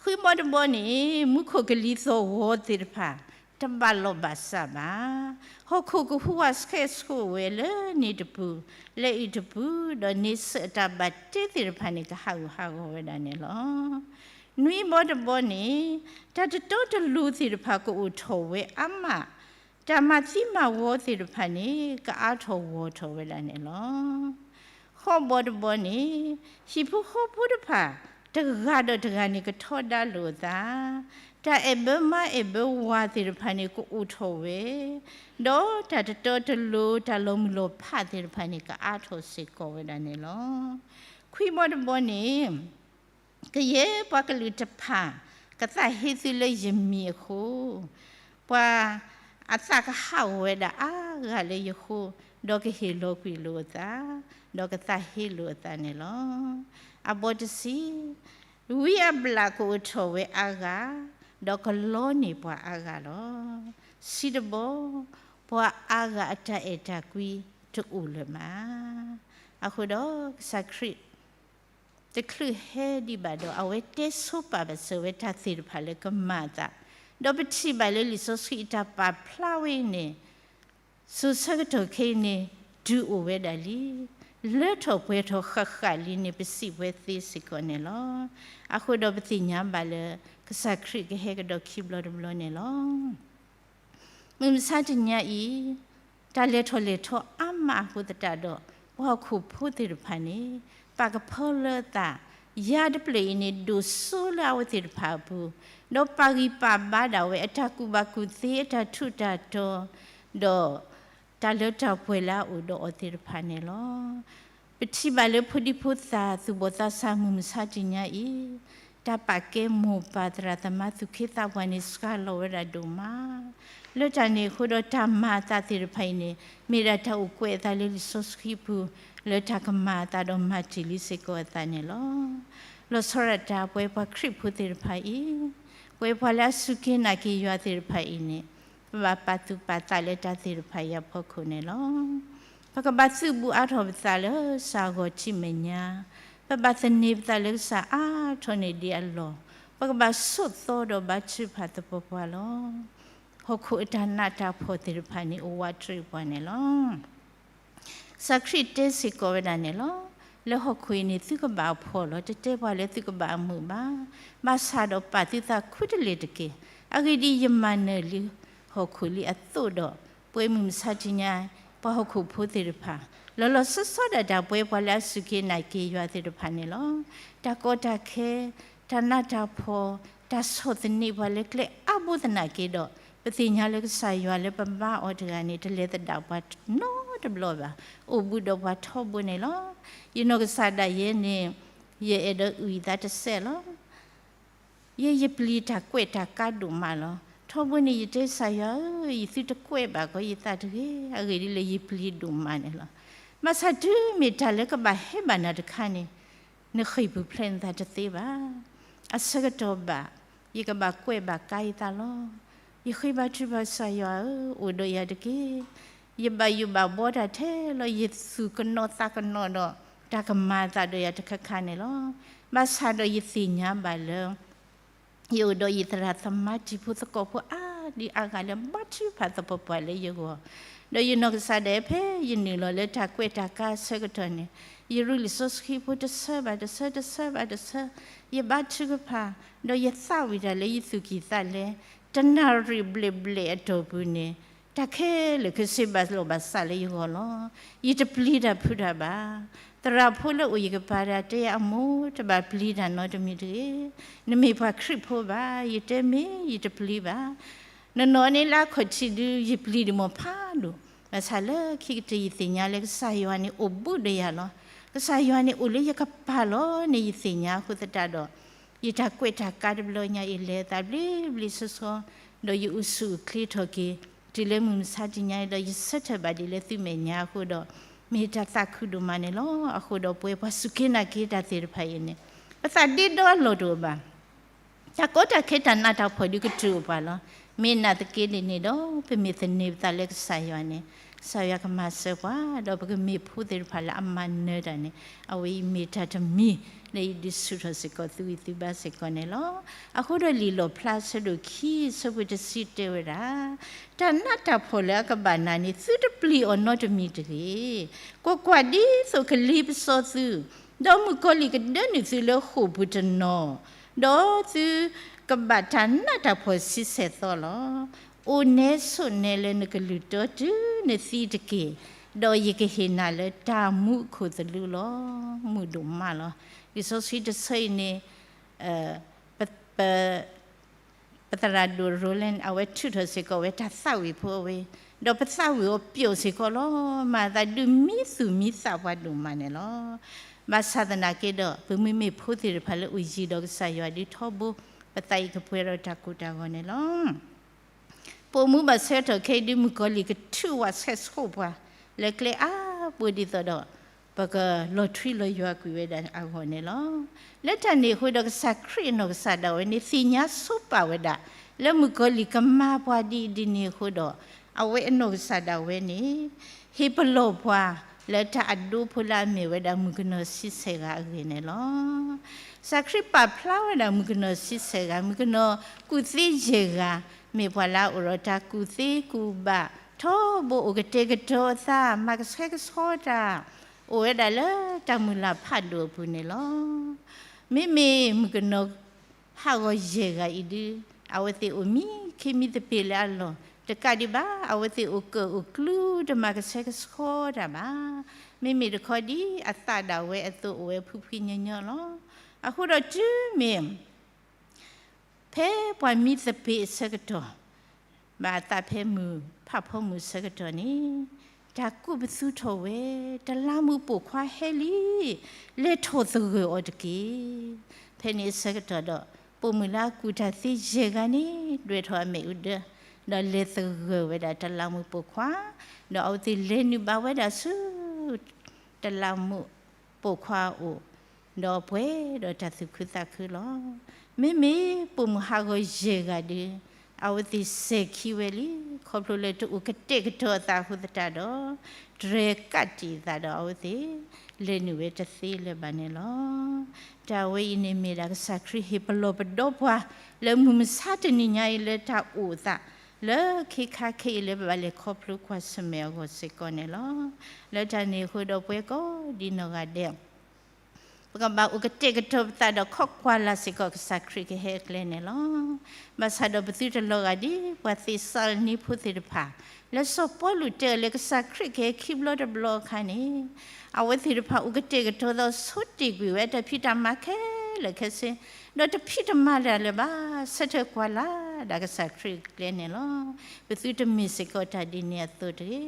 ဃုဘီတဘီန့ၣ်, မူခိၣ်ကလံၤသီၣ်ဂီၤသ့ၣ်တဖၣ် တဘၣ်လီၢ်ဘၣ်စးဘၣ်. ဟီၣ်ခိၣ်ကဟူးဝးဆှဲးဆှိးဝဲလၢန့ၣ်တပူၤ, လၢအံၤတပူၤ, ဒီးန့ဆၢၣ်အတၢ်ဘၣ်တ့သ့ၣ်တဖၣ်န့ၣ် ကဟးဂူာ်ဟးဂီၤဝဲဒၣ်န့ၣ်လီၤ. နွံဘီတဘီန့ၣ်, တၢ်တတီတလိၤသ့ၣ်တဖၣ်ကအိၣ်ထီၣ်ဝဲအါမး, တၢ်မၤသံမၤဝီသ့ၣ်တဖၣ်န့ၣ် ကအါထီၣ်ဂီၢ်ထီၣ်ဝဲဒၣ်န့ၣ်လီၤ. ဃိးဘီတဘီန့ၣ်, ဟံၣ်ဖိဃီဖိတဖၣ် တဂၤဒီးတဂၤန့ၣ် ကထီဒါလိာ်အသး, တၢ်အဲၣ်ဘၢမါအဲၣ်ဘၢဝၤသ့ၣ်တဖၣ်န့ၣ် ကအိၣ်ထီၣ်ဝဲ, ဒီးတၢ်တတီတလိၤ တၢ်လီၤမုၢ်လီၤဖးသ့ၣ်တဖၣ်န့ၣ် ကအါထီၣ်စ့ၢ်ကီးဝဲဒၣ်န့ၣ်လီၤ. ခွံဘီတဘီန့ၣ်, ကယဲၢ်ပှၤကလုာ်တဖၣ် ကသးဟ့သုလၢယမံၤအဃိ, ပှၤအသးကဟးဂီၤဝဲဒၣ်အါဂၤလၢယဃိ, ဒီးကဟ့ၣ်လီၤကွံာ်လိာ်အသး, ဒီးကသးဟ့လိာ်အသးန့ၣ်လီၤ. အဘီတဆံ, ဝံအဘျၣ်ကအိၣ်ထီၣ်ဝဲအါဂၤ, ဒီးကလီန့ၢ်ပှၤအါဂၤလီၤ. ဆံတဘီ, ပှၤအါဂၤအတၢ်အဲၣ်တၢ်ကွံတအိၣ်လၢၤဘၣ်. အဃိဒီးကစၢ်ခရံာ် တချုးဟဲဒံးဘၣ်ဒီး အဝဲတဲဆိပာ်ဘၣ်စၢၤဝဲတၢ်သ့ၣ်တဖၣ်လၢကမၤအသး, ဒီးပထံၣ်ဘၣ်လၢလံာ်စီဆှံအတၢ်ပာ်ဖျါဝဲအံၤန့ၣ်, စိၤဆၢကတီၢ်ခဲအံၤန့ၣ် တုၤအိၣ်ဝဲဒၣ်လံ, လၢထီၣ်ပှဲၤထီၣ်ဃၣ်ဃၣ်လံန့ၣ် ပစံးပဝဲသ့စ့ၢ်ကီးန့ၣ်လီၤ. အဃိဒီးပသ့ၣ်ညါဘၣ်လၢ ကစၢ်ခရံာ်ကဟဲကဒီးခံဘျီတဘျီန့ၣ်လီၤ. မုၢ်မဆါတနံၤအံၤ, တၢ်လဲၤထီၣ်လဲၤထီအါမးအဃိသတးဒီး, ပှၤဟီၣ်ခိၣ်ဖိသ့ၣ်တဖၣ်န့ၣ်, ပာ်ကဖၢလၢအသး, ယၤတဖျၢၣ်အံၤန့ၣ် ဒိၣ်စိလၢအဝဲသ့ၣ်တဖၣ်အပူၤ, ဒီးပာ်ဂံၢ်ပာ်ဘါဒၣ်ဝဲအတၢ်ကူၣ်ဘၣ်ကူၣ်သ့အတၢ်ထူးတၢ်တီၤ, ဒီးတၢ်လၢတၢ်ပှဲၤလၢအအိၣ်ဒီးအီၤသ့ၣ်တဖၣ်န့ၣ်လီၤ. ပထံၣ်ဘၣ်လၢဖိဒံဖိသၣ်သူၣ်ဘီၣ်သးစၢ်မုၢ်မဆါတနံၤအံၤ, တၢ်ပာ်ကဲမိၢ်ပၢ်သရၣ်သမါသူၣ်က့သးပှၢ်န့ၣ် စှၤလီၤဝဲဒၣ်ဒိၣ်မး လၢတၢ်န့ၣ်အဃိဒီးတၢ်မၤအသးသ့ၣ်တဖၣ်အံၤန့ၣ် မ့ၢ်ဒၣ်တၢ်အိၣ်ကွဲးအသးလၢလံာ်စီဆှံပူၤ လၢတၢ်ကမၤအသးဒီးမၤတ့ၢ်လံစ့ၢ်ကီးအသးန့ၣ်လီၤ. လီၤဆီဒၣ်တၢ်ပဝဲပှၤခရံာ်ဖိသ့ၣ်တဖၣ်အံၤ, ပဝဲပှၤလၢအစူၢ်က့ၤနာ်က့ၤယွၤသ့ၣ်တဖၣ်အံၤန့ၣ်, ပဘၣ်ပာ်သူၣ်ပာ်သးလၢတၢ်သ့ၣ်တဖၣ်အံၤအဖီခိၣ်န့ၣ်လီၤ. ပကဘၣ်သုးဘူးအါထီၣ်ပသးလၢကစၢ်အဂီၢ်ထံးမဲာ်ညါ, ပဘၣ်သန့ၤပသးလၢကစၢ်အါထီၣ်န့ၢ်ဒံးအလီၢ်, ပကဘၣ်ဆိးသီဒီးဘါထုကဖၣ်သပှၢ်ပှၢ်လီၤ. ဟီၣ်ခိၣ်အတၢ်နးတၢ်ဖှီၣ်သ့ၣ်တဖၣ်န့ၣ် အိၣ်ဝးတရံးပှၤန့ၣ်လီၤ. ကစၢ်ခရံာ်တဲစ့ၢ်ကီးဝဲဒၣ်န့ၣ်လီၤ. လၢဟီၣ်ခိၣ်အံၤန့ၣ် သုကဘၣ်အဖှီၣ်လီၤ. တတဲပှၤလၢသုကဘၣ်အမုာ်ဘၣ်. ဘၣ်ဆၣ်ဒီးပာ်သုသးခူတလ့ၢ်တက့ၢ်. အဂ့ၢ်ဒ်အံၤ, ယမၤနၢၤလံဟီၣ်ခိၣ်လံအသိးဒီး, ပှဲမုၢ်မဆါတနံၤ, ပှၤဟီၣ်ခိၣ်ဖိသ့ၣ်တဖၣ်, လီၤလီၤဆီဆီဒၣ်တၢ်ပဝဲပှၤလၢအစူၢ်က့ၤနာ်က့ၤယွၤသ့ၣ်တဖၣ်န့ၣ်လီၤ. တၢ်ကီတၢ်ခဲ, တၢ်နးတၢ်ဖှီၣ်, တၢ်ဆီၣ်သနံးပှၤလၢကျဲအါဘိသနာ်က့ဒီး, ပသ့ၣ်ညါလၢကစၢ်ယွၤလၢပဘါအီၤတဂၤန့ၣ် တလဲၤသဒၣ်ပှၤနီတဘျီဘၣ်. အိၣ်ဘူးဒီးပှၤထီဘိန့ၣ်လီၤ. ယနီၢ်ကစၢ်ဒၣ်ယဲန့ၣ်, ယအဲၣ်ဒိးအုၣ်ယသးတစဲးလီၤ. ယဲယပျံၤတၢ်ကွဲးတၢ်ကါဒိၣ်မးလီၤ. ထီဘိန့ၣ် ယတဲကစၢ်ယွၤဧၢ, ယသုတကွဲးဘၣ်ကီးယသးတဂ့ၤ. အဂ့ၢ်ဒ်လဲၣ် ယပျံၤဒိၣ်မးန့ၣ်လီၤ. ဘၣ်ဆၣ်တုၤမ့ၢ်တၢ်လၢကဘၣ်ဟဲဘၣ်နၤတခါန့ၣ်, နဃ့ၢ်ပူၤဖျဲးနသးတသ့ဘၣ်. အဆၢကတီၢ်ဘၣ်, ယကဘၣ်ကွဲးဘၣ်ကါယသးလီၤ. ယဃ့ဘါထုကဖၣ်ကစၢ်ယွၤဧၢ, အိၣ်ဒီးယၤတက့ၢ်. ယဘၣ်ယိၣ်ဘၣ်ဘှီတၢ်ထဲလီၤ. ယသူၣ်ကနိးသးကနိးဒီး တၢ်ကမၤအသးဒီးယၤတခါခါန့ၣ်လီၤ. ဘၣ်ဆၣ်ဒီးယသ့ၣ်ညါဘၣ်လၢ ယအိၣ်ဒီးယသရၣ်သမါတံၤဖိသကိးဖိအါ ဒ်အါဂၤလၢဘါထုကဖၣ်သပှၢ်ပှၢ်လၢယဂီၢ်, ဒီးယနီၢ်ကစၢ်ဒၣ်ဖဲယနုာ်လီၤလၢတၢ်ကွဲးတၢ်ကါအဆၢကတီၢ်န့ၣ်, ယရူလံာ်စီဆှံဖိတဆၢဘၣ်တဆၢ တဆၢဘၣ်တဆၢ, ယဘါထုကဖၣ်, ဒီးယသးဝံၣ်တၢ်လၢယသူၣ်ကံၢ်သးလဲ, တနၣ်ရံၣ်ဘျဲၣ်ဘျဲၣ်အတီၢ်ပူၤန့ၣ်, တၢ်ခဲလၢာ်ကစ့ဘၣ်လိာ်ဘၣ်စးလၢယဂီၢ်လီၤ. ယတပျံၤတၢ်ဖုးတၢ်ဘၣ်. သရၣ်ဖိလၢအိၣ်ယကပၤတဂၤတဲယၤ အမိၢ် တဘၣ်ပျံၤတၢ်နီတမံၤတဂ့ၤ. နမ့ၢ်ပှၤခရံာ်ဖိဘၣ်. ယတဲမ့ၢ်ယတပျံၤဘၣ်. နနီၢ်န့ၣ်လၢအခီၣ်ထံးဒုး ယပျံၤဒံးမ့ၢ်ဖးဒိၣ်, ဘၣ်ဆၣ်လၢခံကတၢၢ်ယသ့ၣ်ညါလၢကစၢ်ယွၤန့ၣ်အိၣ်ဘူးဒီးယၤလီၤ. ကစၢ်ယွၤန့ၣ်အိၣ်လၢယကပၤလီၤန့ၣ် ယသ့ၣ်ညါအဃိသတးဒီး, ယတၢ်ကွဲးတၢ်ကါတဘျီညါအံၤ လဲၤအသးဘျ့ဘျ့ဆှီဆှီ, ဒီးယအိၣ်ဆူၣ်အိၣ်ချ့ထီၣ်က့ၤ တုၤလၢမုၢ်မဆါတနံၤညါအံၤဒီး ယဆၢထၢၣ်ဘၣ်ဒံးလၢသုမဲာ်ညါအဃိဒီး, မ့ၢ်တၢ်သးခုဒိၣ်မးန့ၣ်လီၤ. အဃိဒီးပဝဲပှၤစူၢ်က့ၤနာ်က့ၤတၢ်သ့ၣ်တဖၣ်အံၤန့ၣ်, ပသးဒ့ဒီအလီၢ်တအိၣ်ဘၣ်. တၢ်ကီတၢ်ခဲတၢ်နးတၢ်ဖှီၣ်ဒုးကတုၤအိၣ်ပှၤလီၤ. မ့ၢ်နာ်သက့ဒ်န့ၣ်ဒီး ပမ့ၢ်သန့ၤပသးလၢကစၢ်ယွၤန့ၣ်, ကစၢ်ယွၤကမၤစၢၤပှၤ, ဒီးပကမ့ၢ်ဖိသ့ၣ်တဖၣ်လၢအမၤနၢၤတၢ်န့ၣ်, အဝဲအံၤမ့ၢ်တၢ်တမံၤလၢယဒုးဆူၣ်ထီၣ်စ့ၢ်ကီးသုဂံၢ်သုဘါစ့ၢ်ကီးန့ၣ်လီၤ. အဃိဒီးလံာ်လီၣ်ဖျါအဆၢဒိၣ်ခံ အဆၢဖိတဆံတဲဝဲဒၣ်, တၢ်နးတၢ်ဖှီၣ်လၢအကဘၣ်နၤန့ၣ် သုတပျံၤအီၤနီတမံၤတဂ့ၤ. ကွၢ်ကွၢ်, ဒ်သိးကလ့ပစီသု, ဒီးမုၣ်ကီၤလံၢ်ကဒၢနုာ်သုလၢဃိာ်ပူၤတနီၤ, ဒီးသုကဘၣ်တၢ်နးတၢ်ဖှီၣ်ဆံဆဲၣ်သီလီၤ. အိၣ်နဲဆိးနဲလၢနကလုၢ်တီတုၤနသံတက့ၢ်, ဒီးယကဟ့ၣ်နၤလၢတၢ်မူအခိၣ်သလုးလီၤ. မုာ်ဒိၣ်မးလီၤ. လံာ်စီဆှံတဆၢအံၤန့ၣ်, ပ ပသရၣ်ဒိၣ်ရိလဲၣ်န့ၣ် အဝဲထုးထီၣ်စ့ၢ်ကီးဝဲတၢ်သးဝံၣ်ဖိအဝဲ, ဒီးပသးဝံၣ်အီၤပျိာ်စ့ၢ်ကီးလီၤ. မၤသးဒုးမံသူၣ်မံသးပှၤဒိၣ်မးန့ၣ်လီၤ. ဘၣ်ဆၣ်သနာ်က့ဒီး ပမ့မ့ၢ်ဖိသ့ၣ်တဖၣ်လၢအိၣ်ယံၤဒီးကစၢ်ယွၤဒုးထီဘိ, ပသးအံၤကပှဲၤဒီးတၢ်ကိၢ်တၢ်ဂီၤန့ၣ်လီၤ. ပိာ်မုၣ်ဘၣ်ဆၢထီၣ်ခဲအံၤဒုး မုၣ်ကီၤလံၢ်ကထုးဝးဆဲးဆိၣ်ပှၤ လၢကျဲအါဘိဒ်သိးဒီး ပကလီၤထွံလီၤယွၤကွံာ်ဝဲဒၣ်အဂီၢ်န့ၣ်လီၤ. လၢတၢ်န့ၣ်အဃိဒီး ကစၢ်ခရံာ်အနီၢ်ကစၢ်ဒၣ်ဝဲန့ၣ် သ့ၣ်ညါဆိပာ်ဝဲဒၣ် လၢမုၣ်ကီၤလံၢ်ကမၤပှၤဒ်အံၤဒ်န့ၣ်အဃိဒီး အဝဲအနီၢ်ကစၢ်ဒၣ်ဝဲန့ၣ် ဟ့ၣ်ပလီၢ်ပှၤလၢတၢ်အဒိဖိလၢအမ့ၢ်ဝဲဒၣ်မုၣ်ကနီၤဆံဆဲၣ်ဂၤအဂ့ၢ်န့ၣ်လီၤ. ကစၢ်ခရံာ်ပာ်ဖျါဝဲဒၣ်မုၣ်ကနီၤဆံဆဲၣ်ဂၤ, မုၣ်ကနီၤကူၣ်သ့ယဲၢ်ဂၤ, မ့ၢ်ပှၤလၢအအိၣ်ဒီးတၢ်ကူၣ်သ့ကူၣ်ဘၣ် ထီဘိအိၣ်ကတဲာ်ကတီၤအသး မၤကဆှဲကဆှီတၢ် အိၣ်ဝဲဒၣ်လၢတၢ်မုၢ်လၢ်ဖးဒိၣ်အပူၤန့ၣ်လီၤ. မ့မ့ၢ်မုၣ်ကနီၤ ဟးဂီၤယဲၢ်ဂၤအံၤဒုး အဝဲသ့ၣ်အိၣ်မံခ့မံသပ့ၤလၢအလီၢ် တကးဒံးဘၣ် အဝဲသ့ၣ်အိၣ်ကၢၣ်အိၣ်ကျူတမၤကဆှဲကဆှီတၢ်ဘၣ်. မ့မ့ၢ်တခီဒ်အသးဒၣ်ဝဲအသိးအိၣ်ဝဲဖှံဖှံညီညီလီၤ. အဃိဒီးတုၤမ့ၢ် ဖဲပှၤမံသပ့ၤအဆၢကတီၢ် ဘၣ်အသးဖဲမုၢ်ဖးဖီမုၢ်အဆၢကတီၢ်န့ၣ် တၢ်ကူးပသူထီၣ်ဝဲ, တလးမူးပိာ်ခွါဟဲလံ, လဲၤထီၣ်သဂၢၢ်အီၤတက့ၢ်. ဖဲန့ၣ်အဆၢကတီၢ်ဒီး ပိာ်မုၣ်လၢအကူၣ်တၢ်သ့ယဲၢ်ဂၤန့ၣ် ဒွဲၣ်ထီၣ်အမဲာ်အူဒၢ ဒီးလဲၤသဂၢၢ်ဝဲဒၣ်တလးမူးပိာ်ခွါ, ဒီးအဝဲသ့ၣ်လဲၤနုာ်ဘၣ်ဝဲဒၣ်ဆူ တလးမူးပိာ်ခွါအအိၣ်, ဒီးပှဲၤဒီးတၢ်သူၣ်ခုသးခုလီၤ. မ့မ့ၢ်ပိာ်မုၣ်ဟးဂီၤယဲၢ်ဂၤဒီး အဝဲသ့ၣ်စဲၤခံဝဲလံ, ခီဖျိလၢတအိၣ်ကတဲာ်ကတီၤအသးအဃိသတးဒီး တြဲၤကးတံာ်အသးဒီးအဝဲသ့ၣ် လဲၤနုာ်ဝဲတသ့လၢၤဘၣ်န့ၣ်လီၤ. တၢ်ဝဲအံၤန့ၣ်မ့ၢ်ဒၣ်ကစၢ်ခရံာ်ဟ့ၣ်ပလီၢ်ပဒီပှၤ လၢမုၢ်မဆါတနံၤညါအံၤလၢတၢ်အိၣ်အသး လၢခ့ခါခဲအံၤလၢပဘၣ်လဲၤခီဖျိကွၢ်ဆၢၣ်မဲာ်အဂီၢ်စ့ၢ်ကီးန့ၣ်လီၤ. လၢတၢ်န့ၣ်အဃိဒီးပဝဲကိးဒံနီၢ်ဂၤဒဲး ပကဘၣ်အိၣ်ကတဲာ်ကတီၤပသးဒီးခိးကွၢ်လၢ်စ့ၢ်ကီးကစၢ်ခရံာ်ကဟဲအကျဲန့ၣ်လီၤ. ဘၣ်ဆၣ်ဒီးပသုတလီၤဂာ်ဒ် ပှၤသ့းစၤလနံဖိသ့ၣ်တဖၣ် လၢစီၤပီလူးတဲအီၤလၢကစၢ်ခရံာ်ကဟဲခံဘျီတဘျီအခါန့ၣ် အဝဲသ့ၣ်တဖၣ်အိၣ်ကတဲာ်ကတီၤသးဆိတ့ၢ်ကွံာ်ဝဲတၢ်ဖံးတၢ်မၤခဲလၢာ်ခဲဆ့, ဒီးတဖံးတမၤလၢၤဘၣ် ဆၢထၢၣ်ကွၢ်လၢ်ဒၣ်ကစၢ်ခရံာ်အကျဲန့ၣ်လီၤ. ပသုတမ့ၢ်စ့ၢ်ကီးတၢ်ဒ်န့ၣ်အသိးတဂ့ၤ.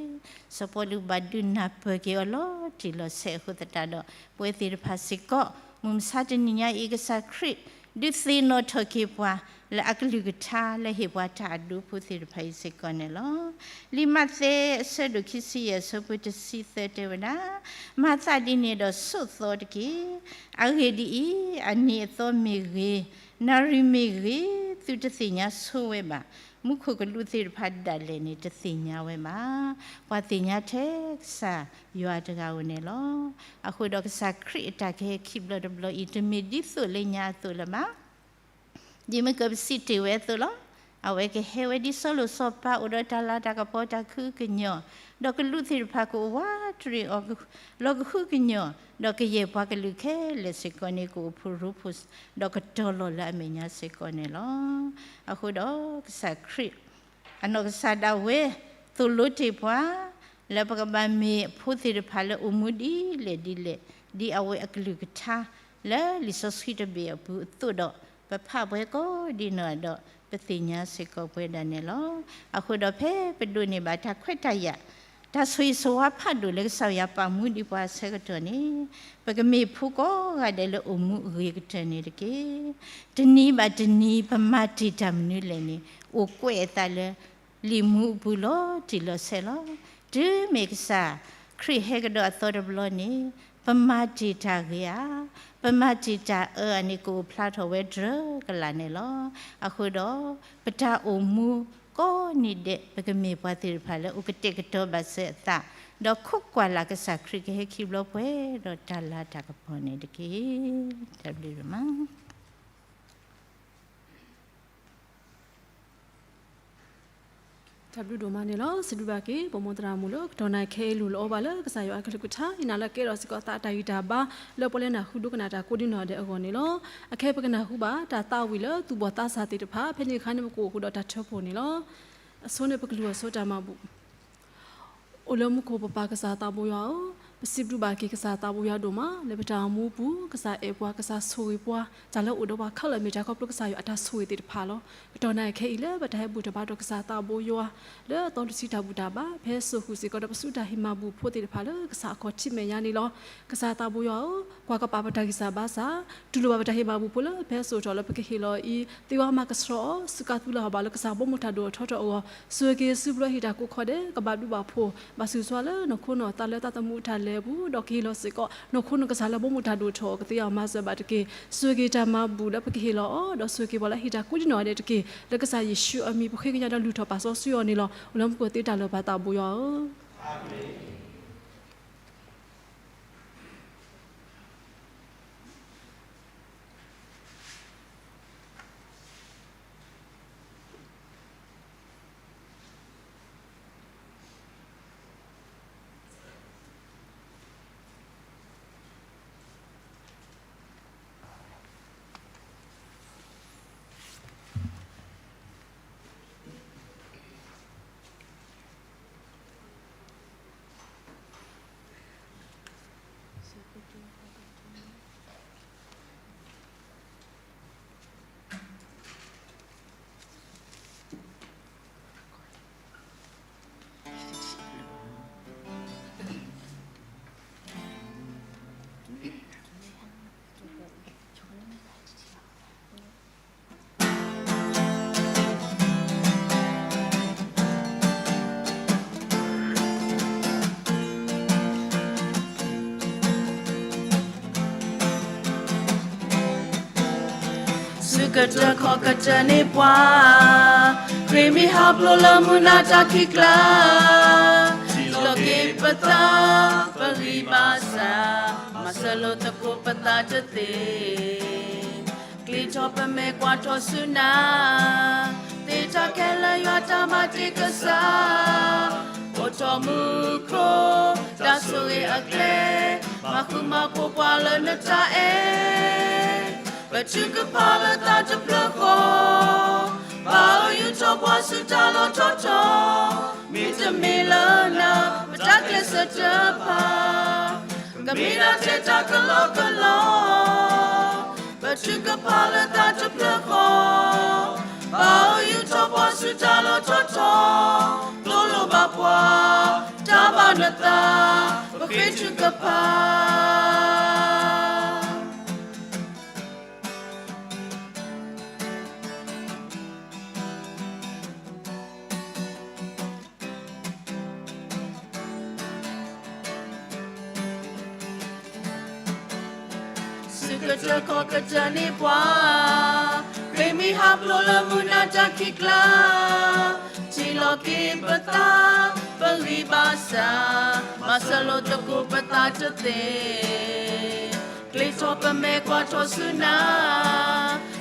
စီၤပီလူးဘၣ်ဒုးနၢ်ပၢၢ်က့ၤအီၤလီၤတံၢ်လီၤဆဲးအဃိသတးဒီး ပဝဲသ့ၣ်တဖၣ်စ့ၢ်ကီး မုၢ်မဆါတနံၤညါအံၤ ကစၢ်ခရံာ် ဒုးသ့ၣ်နီၣ်ထီၣ်က့ၤပှၤ လၢအကလုၢ်ကထါလၢဟ့ၣ်ပှၤတၢ်အဒိဖိသ့ၣ်တဖၣ်အံၤစ့ၢ်ကီးန့ၣ်လီၤ. လံာ်မးသဲအဆၢဒိၣ်ခံဆံယဲၢ်အဆၢဖိတဆံသၢတဲဝဲဒၣ်, မၤသးဒ်န့ၣ်ဒီးဆိးသီတက့ၢ်. အဂ့ၢ်ဒ်အံၤ, အနံၤအသီမ့ၢ်ဂ့ၤ, နၣ်ရံၣ်မ့ၢ်ဂ့ၤ, သုတသ့ၣ်ညါဆိဝဲဘၣ်. မူခိၣ်ကလူးသ့ၣ်တဖၣ်ဒၣ်လဲာ်န့ၣ် တသ့ၣ်ညါဝဲဘၣ်. ပှၤသ့ၣ်ညါထဲကစၢ်ယွၤတဂၤဧိၤန့ၣ်လီၤ. အဃိဒီးကစၢ်ခရံာ်အတၢ်ကဟဲခံဘျီတဘျီအံၤ တမ့ၢ်ဒ်သိးလၢညါအသိးလၢၤဘၣ်. ဒ်မ့ၢ်ကပစံးတ့ၢ်ဝဲအသိးလီၤ. အဝဲကဟဲဝဲဒ်စီၤလိၣ်စီၤပၤအိၣ်ဒီးတၢ်လၤတၢ်ကပီၤတၢ်ခုကညီၢ်, ဒီးကလူးသ့ၣ်တဖၣ်ကအိၣ်ဝးတရံးအီၤလီၤကဟုကညီၢ်, ဒီးကယဲၢ်ပှၤကလုာ်ခဲလၢာ်စ့ၢ်ကီးန့ၣ် ကအိၣ်ဖှိၣ်ရိဖှိၣ်, ဒီးကတီၤလီၤလၢအမဲာ်ညါစ့ၢ်ကီးန့ၣ်လီၤ. အဃိဒီးကစၢ်ခရံာ် အနီၢ်ကစၢ်ဒၣ်ဝဲ သိၣ်လိတ့ၢ်ပှၤ လၢပကဘၣ်မ့ၢ်အဖိသ့ၣ်တဖၣ်လၢအိၣ်မူဒ်လဲၣ်ဒ်လဲၣ်, ဒ်အဝဲအကလုၢ်ကထါ လၢလံာ်စီဆှံတဘ့ၣ်အပူၤအသိးဒီး ပဖးပှဲၤကိးဒ်နီၢ်ဒီး ပသ့ၣ်ညါစ့ၢ်ကီးပှဲၤဒၣ်န့ၣ်လီၤ. အဃိဒီးဖဲပဒိးန့ၢ်ဘၣ်တၢ်ခွဲးတၢ်ယာ် တၢ်ဆိၣ်ဂ့ၤဆိၣ်ဝါဖးဒိၣ်လၢကစၢ်ယွၤပာ်မူဒံးပှၤအဆၢကတီၢ်န့ၣ် ပကမ့ၢ်ဖိကိးဂၤဒဲးလၢအိၣ်မူအဂ့ၤကတၢၢ်န့ၣ်တက့ၢ်. တနံၤဘၣ်တနံၤ ပမၤတ့ၢ်တၢ်မနုၤလဲၣ်န့ၣ် အိၣ်ကွဲးအသးလၢ လံာ်မူအပူၤလီၤတံၢ်လီၤဆဲးလီၤ. တုၤမ့ၢ်ကစၢ်ခရံာ်ဟဲကဒီးအသီတဘျီန့ၣ် ပမၤတ့ၢ်တၢ်ဂ့ၤဧါ, ပမၤတ့ၢ်တၢ်အၢဧါန့ၣ် ကအိၣ်ဖျါထီၣ်ဝဲတြၢၤကလာ်န့ၣ်လီၤ. အဃိဒီး ပတၢ်အိၣ်မူကိးနံၤဒဲး ပကမ့ၢ်ပှၤသ့ၣ်တဖၣ်လၢအိၣ်ကတဲာ်ကတီၤဘၣ်စၢၤအသး, ဒီးခိးကွၢ်လၢ်ကစၢ်ခရံာ်ကဟဲခံဘျီပှဲၤဒီးတၢ်လၤတၢ်ကပီၤန့ၣ်တက့ၢ်. တၢ်ဘျုးဒိၣ်မး တၢ်ဘျုးဒိၣ်မးန့ၣ်လီၤ. စံးဘျုးဘၣ်က့ၤ ပမိၢ်သရၣ်မုၣ်လၢကတီၢ်နၢ်ခဲအံၤ လိၣ်လၢအီၤဘၣ်လၢကစၢ်ယွၤအကလုၢ်ကထါ ဟ့ၣ်နၤလၢကဲထီၣ်စ့ၢ်ကီးသးတၢ်ဂံၢ်တၢ်ဘါ လၢပှၤလၢနၢ်ဟူဒိကနၣ်တၢ်ကိးဒ်နီၢ်ဒဲးအဂီၢ်န့ၣ်လီၤ. အခဲအံၤပကနၢ်ဟူဘၣ်တၢ်သးဝံၣ်လၢသူၣ်ဘီၣ်သးစၢ်သ့ၣ်တဖၣ် ဖဲန့ၣ်အခါန့ၣ်ပကအိၣ်ဃုာ်ဒီးတၢ်ထၢဖှိၣ်န့ၣ်လီၤ. အဆိန့ၣ်ပကလုၢ်အဆိတၢ်မၤဘူၣ် အိၣ်လၢမူခိၣ်ပပၢ်ကစၢ်သးဘိယွၤဧၢ, ပစံးဘျုးဘၣ်က့ၤကစၢ်သးဘိယွၤဒိၣ်မး လၢပတၢ်အိၣ်မူပူၤ ကစၢ်အဲၣ်ပှၤ ကစၢ်ဆိၣ်ဂ့ၤပှၤ တၢ်လၢအိၣ်ဒီးပှၤခဲလၢာ် မ့ၢ်တၢ်ခီဖျိကစၢ်ယွၤအတၢ်ဆိၣ်ဂ့ၤသ့ၣ်တဖၣ်လီၤ. ကတီၢ်နၢ်ခဲအံၤလၢပတၢ်ဟဲဘူၣ်ထီၣ်ဘါထီၣ်ကစၢ်သးဘိယွၤ လၢအသီတဆံတၢ်ဘူၣ်တၢ်ဘါ ဖဲစိာ်ဃုာ်စ့ၢ်ကီးဒီးပစူးတၢ်ဟ့ၣ်မၤဘူၣ်ဖိသ့ၣ်တဖၣ်လၢကစၢ်အခီၣ်ထံးမဲာ်ညါန့ၣ်လီၤ. ကစၢ်သးဘိယွၤဧၢ, ကွၢ်ကပာ်ပတၢ်ဂံၢ်စၢ်ဘါစၢ်, တူၢ်လိာ်ဘၣ်ပတၢ်ဟ့ၣ်မၤဘူၣ်ဖိလၢဖဲစိာ်ထီၣ်လၢပကဟ့ၣ်လီၤအံၤ သ့ဝဲမၤကဆှီအီၤ စူးကါသူလၢဟီၣ်ဘၣ်လၢကစၢ်ဘီမုၢ်တၢ်ဒိၣ်ထီထီၣ်အဂီၢ်, စူၢ်က့ၤစူးဘျၢဟ့ၣ်တၢ်ကိးခီဒဲး ကဘၣ်ဘျုးဘၣ်ဖှိၣ် ဘၣ်ဆူးစွါလၢနီၢ်ခိနီၢ်သးလၢသးသမူအတၢ်လဲၤအပူၤ ဒီးကဟ့ၣ်လီၤစ့ၢ်ကီး နီၢ်ခိနီၢ်ကစၢ်လၢဘီမုၢ်တၢ်ဒိၣ်ထီၣ် ကသ့အီၤမၤစၢၤဘၣ်တက့ၢ်. စူၢ်က့ၤတၢ်မၤဘူၣ်လၢပကဟ့ၣ်လီၤအီၤ ဒီးစူၢ်က့ၤပှၤလၢဟ့ၣ်တၢ်ကိးဒ်နီၢ်ဒဲးတက့ၢ်. လၢကစၢ်ယ့ၣ်ၡူးအမံၤ ပဃ့ကညးဒီးလုၢ်ထီၣ်ပာ်စီဆှံအီၤန့ၣ်လီၤ. အိၣ်လၢမူခိၣ်သ့တၢ်လၢာ်ပၢ်သးဘိယွၤဧၢ. ဆူကတၢၢ်ခီၣ်ကတၢၢ်န့ၣ်ပှၤ, ခရံာ်မံၤဟးဖျိးလၢမုၢ်နၤတၢ်ခံးကျါ, ထံၣ်လီၤက့ၤပသး ပဂံၢ်ဘါစၢ်, မၤစၢၤလိာ်သကိးပသးတသ့ ကျ့ထီၣ်ပမဲာ်ကွၢ်ထီၣ်ဆူနၤ, သ့တၢ်ခဲလၢာ်ယွၤတၢ်မၤတ့ၢ်ကစၢ်, အိးထီၣ်မူခိၣ် တၢ်ဆိၣ်ဂ့ၤအကျဲ, မၤဃူမၤဖိးပှၤလၢနတၢ်အဲၣ်, ပထုကဖၣ်လၢသးတဖျၢၣ်ဃီ, ဘၣ်အၢယူၢ်ထီၣ်ပှၤဆူတၢ်လီၢ်ထီၣ်ထီ, မ့တမ့ၢ်လၢနၤ ပတၢ်ကျဲးစၢးတဖၣ် ကမ့ၢ်ဒၣ်ထဲတၢ်ကလီကလီ, ပထုကဖၣ်လၢသးတဖျၢၣ်ဃီ, ဘၣ်အၢယူၢ်ထီၣ်ပှၤဆူတၢ်လီၢ်ထီၣ်ထီ, သိၣ်လိဘၣ်ပှၤ တၢ်ဘၣ်နသး ပဃ့ထုကဖၣ် ဆူကတၢၢ်ခီၣ်ကတၢၢ်န့ၣ်ပှၤ, ခရံာ်မံၤဟးဖျိးလၢမုၢ်နၤတၢ်ခံးကျါ, ထံၣ်လီၤက့ၤပသး ပဂံၢ်ဘါစၢ်, မၤစၢၤလိာ်သကိးပသးတသ့ ကျ့ထီၣ်ပမဲာ်ကွၢ်ထီၣ်ဆူနၤ,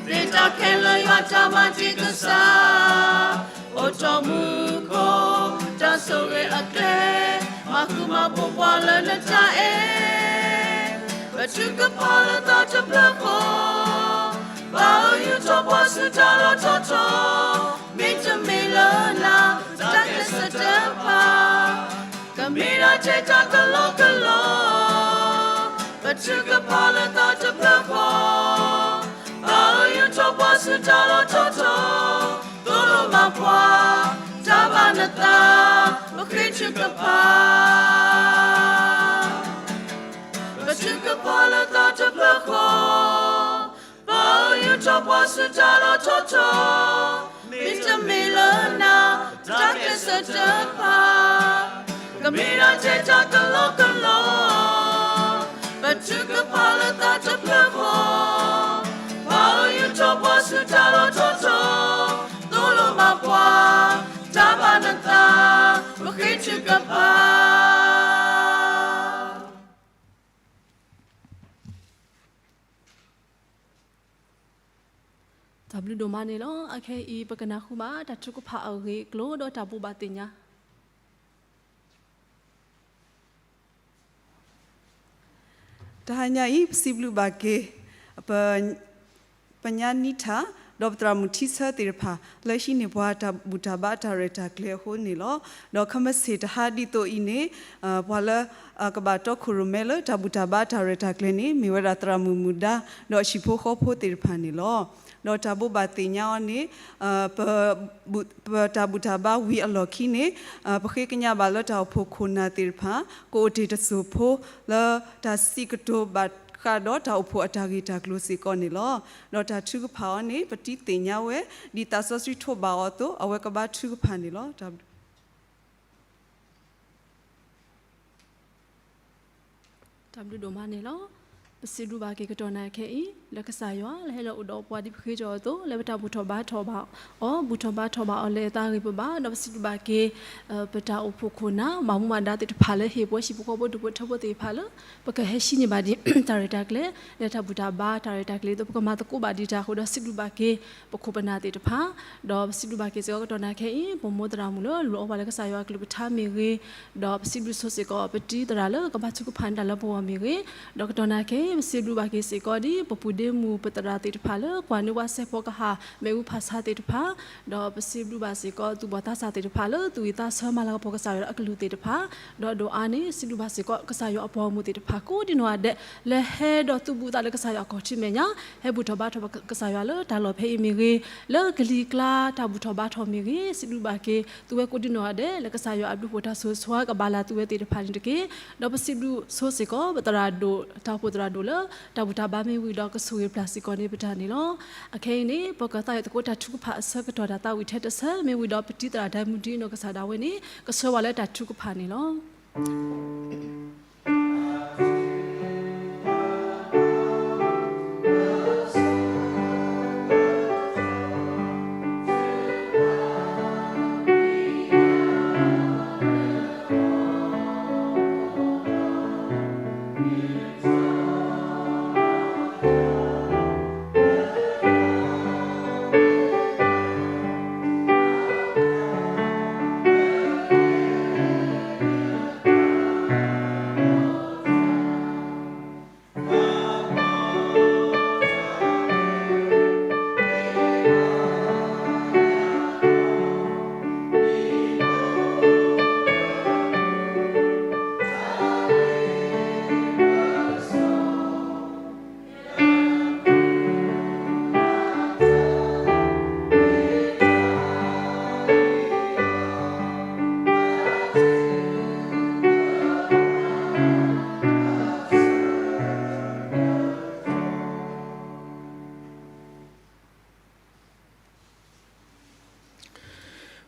သ့ၣ်တၢ်ခဲလၢာ်ယွၤတၢ်မၤတ့ၢ်ကစၢ်, အိၣ်ထီၣ်မူခိၣ် တၢ်ဆိၣ်ဂ့ၤအကျဲ, မၤဃူမၤဖိးပှၤလၢနတၢ်အဲၣ်, ပထုကဖၣ်လၢသီတဖျၢၣ်ဃီ, ဘၣ်အၢယူၢ်ထီၣ်ပှၤဆူတၢ်လီၢ်ထီၣ်ထီ, မ့တမ့ၢ်လၢနၤ တၢ်ကျဲးစၢးတဖၣ် ကမ့ၢ်ဒၣ်ထဲတၢ်ကလီကလီ, ပထုကဖၣ်လၢသီတဖျၢၣ်ဃီ, ဘၣ်အၢယူၢ်ထီၣ်ပှၤဆူတၢ်လီၢ်ထီၣ်ထီ, သိၣ်လိမၤပှၤ တၢ်ဘၣ်နသး ပဃ့ထုကဖၣ် ပထုကဖၣ်လၢသီတဖျၢၣ်ဃီ, ဘၣ်အၢယူၢ်ထီၣ်ပှၤဆူတၢ်လီၢ်ထီၣ်ထီ, မ့တမ့ၢ်လၢနၤ တၢ်ကျဲးစၢးတဖၣ် ကမ့ၢ်ဒၣ်ထဲတၢ်ကလီကလီ, ပထုကဖၣ်လၢသီတဖျၢၣ်ဃီ, ဘၣ်အၢယူၢ်ထီၣ်ပှၤဆူတၢ်လီၢ်ထီၣ်ထီ, သိၣ်လိမၤပှၤ တၢ်ဘၣ်နသး ပဃ့ထုကဖၣ် တၢ်ဘျုးဒိၣ်မးန့ၣ်လီၤ. အခဲအံၤ ပကနၢ်ဟူဘၣ်တၢ်ထုကဖၣ်အဂ့ၢ်အကျိၤ ဒီးတၢ်ဘိးဘၣ်သ့ၣ်ညါ တဟါညါအံၤ ပစံးဘျုးဘၣ်က့ၤ ပ ပညါနံထၢၣ် ဒီးပသရၣ်မုၣ်ထံဆၢသ့ၣ်တဖၣ် လၢဟံးန့ၢ်ပှၤတၢ်ဘူၣ်တၢ်ဘါတၢ်ရဲၣ်တၢ်ကျဲၤအဃိန့ၣ်လီၤ. ဒီးခဲမုၢ်ဆ့ၣ်တဟါဒ်သိးအံၤန့ၣ် ပှၤလၢ ကဘၣ်တီခိၣ်ရိၣ်မဲလၢတၢ်ဘူၣ်တၢ်ဘါတၢ်ရဲၣ်တၢ်ကျဲၤန့ၣ် မ့ၢ်ဝဲဒၣ်သရၣ်မုၣ်မုၣ်ဒါ ဒီးအဟံၣ်ဖိဃီဖိသ့ၣ်တဖၣ်န့ၣ်လီၤ. ဒီးတၢ်ဘိးဘၣ်သ့ၣ်ညါအီၤန့ၣ် ပ ပတၢ်ဘူၣ်တၢ်ဘါဝံၤအလီၢ်ခံန့ၣ် ပဃ့ကညးဘၣ်လၢတၢ်အိၣ်ဖှိၣ်ခိၣ်နၢ်သ့ၣ်တဖၣ် ကအိၣ်တ့ၢ်တစိၢ်ဖိလၢတၢ်စံးကတိၤဘၣ်ဃးဒီးတၢ်အိၣ်ဖှိၣ်အတၢ်ဂ့ၢ်တၢ်ကျိၤစ့ၢ်ကီးန့ၣ်လီၤ. ဒီးတၢ်ထုကဖၣ်အီၤန့ၣ် ပတံၤသ့ၣ်ညါဝဲ ဒ်သးစီဆှံထိးဘၣ်အီၤအသိး အဝဲကဘါထုကဖၣ်န့ၣ်လီၤ. တၢ်ဘျုးဒိၣ်မးန့ၣ်လီၤ. ပစံးဘျုးဘၣ်က့ၤကတီၢ်နၢ်ခဲအံၤ လၢကစၢ်ယွၤလၢဟဲလီၤအိၣ်ဒီးပှၤဒ်ပဃ့ထီၣ်အသိး လၢပတၢ်ဘူၣ်ထီၣ်ဘါထီၣ်ဘၣ်အီၤ ဘူၣ်ထီၣ်ဘါထီၣ်ဘၣ်အီၤလၢအသးဂ့ၤပဘၣ် ဒီးပစံးဘျုးဘၣ်က့ၤ ပတၢ်အိၣ်ဖှိၣ်ခိၣ်နၢ် ဘၣ်မူဘၣ်ဒါသ့ၣ်တဖၣ်လၢဟ့ၣ်ပှၤဟံၣ်ဖိဃီဖိဒူၣ်ဖိထၢဖိသ့ၣ်တဖၣ်လၢ ပကဟဲဟံးန့ၢ်ဘၣ်ဒ်တၢ်ရဲၣ်တၢ်ကျဲၤ လၢတၢ်ဘူၣ်တၢ်ဘါတၢ်ရဲၣ်တၢ်ကျဲၤအသိး ပကမၤသကိးဘၣ်ဒံးတၢ်အဃိဒီး စံးဘျုးဘၣ်က့ၤ ပခိၣ်ပနၢ်သ့ၣ်တဖၣ် ဒီးပစံးဘျုးဘၣ်က့ၤစ့ၢ်ကီးကတီၢ်နၢ်ခဲအံၤ ပမိၢ်သရၣ်မုၣ်လၢလိၣ်အီၣ်ဘၣ်လၢကစၢ်ယွၤအကလုၢ်ကထါမ့ၢ်ဂ့ၤ, ဒီးပစံးဘျုးဆိစ့ၢ်ကီး ပတံၤသရၣ်လၢကဘါထုကဖၣ်န့ၢ်တၢ်လၢပဂီၢ်မ့ၢ်ဂ့ၤ, ဒီးကတီၢ်နၢ်ခဲအံၤ ပစံးဘျုးဘၣ်က့ၤစ့ၢ်ကီးဒ် ပပုၢ်ဒ့မုၣ်ပသရၣ်သ့ၣ်တဖၣ်လၢ ကွၢ်န့ၢ်ဝဲစဲးဖီကဟၣ် မ့ၣ်အူဖးဆါသ့ၣ်တဖၣ်, ဒီးပစံးဘျုးဘၣ်စ့ၢ်ကီး သူၣ်ဘီၣ်သးစၢ်သ့ၣ်တဖၣ်လၢ သူၣ်ဝံၣ်သးဆၢမၤလၤကပီၤကစၢ်ယွၤဒီးအကလုၢ်သ့ၣ်တဖၣ်, ဒီးဒိၣ်အါန့ၣ် စံးဘျုးဘၣ်စ့ၢ်ကီး ကစၢ်ယွၤအပှၤဂီၢ်မုၢ်သ့ၣ်တဖၣ် ကိးဒံနီၢ်ဂၤဒဲး လၢဟဲဒီးသူၣ်ဘူၣ်သးလၢကစၢ်ယွၤအခီၣ်ထံးမဲာ်ညါ, ဟဲဘူၣ်ထီၣ်ဘါထီၣ်ကစၢ်ယွၤလၢတၢ်လီၢ်ဖဲအံၤမ့ၢ်ဂ့ၤ, လၢကလံၤကျါတၢ်ဘူၣ်ထီၣ်ဘါထီၣ်မ့ၢ်ဂ့ၤ, စံးဘျုးဘၣ်က့ၤ သူဝဲကိးဒံနီၢ်ဂၤဒဲး လၢကစၢ်ယွၤအဘျုးအဖှိၣ်တၢ်ဆိၣ်ဂ့ၤဆိၣ်ဝါကဘၣ်လၢသူဝဲသ့ၣ်တဖၣ်န့ၣ်တက့ၢ်. ဒီးပစံးဘျုးဆိစ့ၢ်ကီး ပသရၣ်ဒိၣ် တၢ်အိၣ်ဖှိၣ်သရၣ်ဒိၣ်လၢ တၢ်ဘူၣ်တၢ်ဘါမ့ၢ်ဝံၤဒီးကဆိၣ်ဂ့ၤပျၢ်စ့ၢ်ကီးန့ၢ်ပတၢ်န့ၣ်လီၤ. အခဲအံၤန့ၣ် ပကသးဝံၣ်သကိးတၢ်ထုကဖၣ်အဆၢကတီၢ်တၢ်သးဝံၣ်ထဲတဆၢ မ့ၢ်ဝံၤဒီးပတံၤသရၣ်ဒဲမုၢ်ဒံနီၢ်ကစၢ်ဒၣ်ဝဲန့ၣ် ကဆှၢဝဲလၢတၢ်ထုကဖၣ်န့ၣ်လီၤ.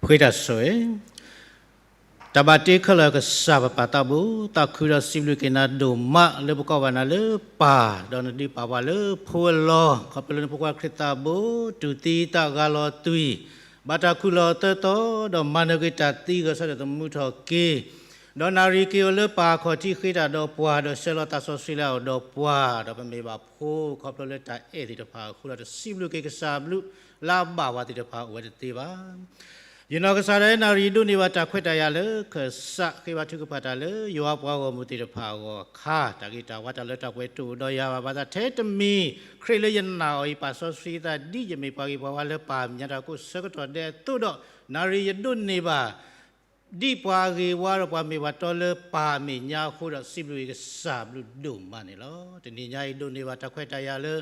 ပဃ့တၢ်ဆိၣ်ဂ့ၤ, တၢ်ဘၣ်တ့ခဲလၢာ်ကစၢ်ပပၢ်သးဘိ, သးခုဒီးစံးဘျုးက့ၤနၤဒိၣ်မးလၢပကိးဘၣ်နၤလၢပၢ်, ဒီးနဒုးပာ်ပှၤလၢဖိအလီၢ်, ခီဖျိလၢနဖိခွါခရံာ်သးဘိ, တူၢ်သံသးဂၤလီၤသွံၣ်, ဘၣ်တၢ်ခူၣ်လီၤအသၢသီ, ဒီးမၤနၢၤက့ၤတၢ်သံဂဲၤဆၢထၢၣ်သမူထီၣ်က့ၤ ဒီးနၣ်ရံၣ်က့ၤအိၣ်လၢပၢ်အခီၣ်ထံးဃ့တၢ်ဒီးပှၤ, ဒီးဆှၢလီၤသးစီဆှံလၢအအိၣ်ဒီးပှၤ, ဒီးပမ့ၢ်ဘၣ်ဖိ ခီဖျိလၢတၢ်အဲၣ်သ့ၣ်တဖၣ်အဃိဒီး တစံးဘျုးက့ၤကစၢ်ဘျုးလၢအဘၣ်ပှၤသ့ၣ်တဖၣ်အိၣ်ဝဲတသ့ဘၣ်. ယနီၢ်ကစၢ်ဒၣ်ယဲနၣ်ရံၣ်ဒိးန့ၢ်ဘၣ်တၢ်ခွဲးတၢ်ယာ်လၢကစၢ်ဃ့ဘါထုကဖၣ်တၢ်လၢယွၤပှၤဂီၢ်မုၢ်သ့ၣ်တဖၣ်အဂီၢ်အခါ, တၢ်ဂ့ၢ်တၢ်ဝါတၢ်လၢတၢ်ပှဲၤတအိၣ်ဒီးယၤဘၣ်, ဘၣ်ဆၣ်ထဲတမံၤ ခရံာ်လၢယနာ်အီၤအံၤ ပာ်စီဆှံအသးဒ်ယမ့ၢ်ပှၤဂ့ၤပှၤဝါလၢပၢ်မဲာ်ညါတၢ်ကိးဆၢကတီၢ်ဒဲးအသိးဒီး နၣ်ရံၣ်ယဒိးန့ၢ်ဘၣ်ဒ်ပှၤဂ့ၤဝါဒီးပှၤမ့ၢ်ပှၤတီလၢပၢ်အမဲာ်ညါအဃိဒီး စံးဘျုးက့ၤကစၢ်ဘျုးဒိၣ်မးန့ၣ်လီၤ. တနံၤညါအံၤဒိးန့ၢ်ဘၣ်တၢ်ခွဲးတၢ်ယာ်လၢ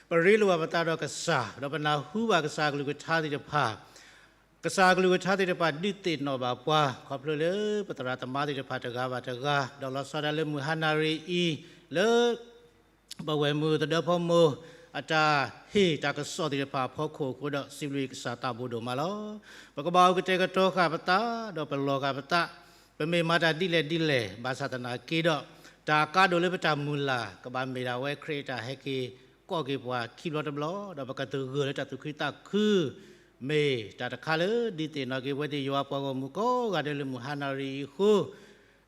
ပရ့လိာ်ဘၣ်ပသးဒီးကစၢ်, ဒီးပနၢ်ဟူဘၣ်ကစၢ်အကလုၢ်ကထါသ့ၣ်တဖၣ်, ကစၢ်အကလုၢ်ကထါသ့ၣ်တဖၣ်ဒုးသ့ၣ်နီၣ်ဘၣ်ပှၤ ခီဖျိလၢပသရၣ်သမါသ့ၣ်တဖၣ်တဂၤဘၣ်တဂၤ, ဒီးလီၤဆီဒၣ်လၢမုၢ်ဟါနၣ်ရံၣ်အံၤ လၢ ပဝဲၢ်မုၢ်သဒၢဖီမိၢ် အတၢ်ဟ့ၣ်တၢ်ကစီၣ်သ့ၣ်တဖၣ်အဖီခိၣ်အဃိဒီး စံးဘျုးကစၢ်သးဘိဒိၣ်မးလီၤ. ပကဘၣ်အိၣ်ကတဲာ်ကတီၤဃာ်ပသး, ဒီးပလီၢ်ဃာ်ပသး, ပမ့ၢ်မၤတၢ်ဒ်လဲၣ်ဒ်လဲၣ် ဘၣ်ဆၣ်သနာ်က့ဒီး တၢ်အကါဒိၣ်လၢပတၢ်မုၢ်လၢ် ကဘၣ်မ့ၢ်ဒၣ်ဝဲခရံာ်အတၢ်ဟဲက့ၤကိးက့ၤပှၤခံဘျီတဘျီ, ဒီးပကသဂၢၢ်လၢတၢ်သူၣ်ခုသးခု မ့ၢ်တၢ်တခါလၢဒုးသ့ၣ်နီၣ်က့ၤဝဲသ့ၣ်ယွၤပှၤဂီၢ်မုၢ်ကိးဂၤဒဲးလၢမုၢ်ဟါနၣ်ရံၣ်အံၤအဃိ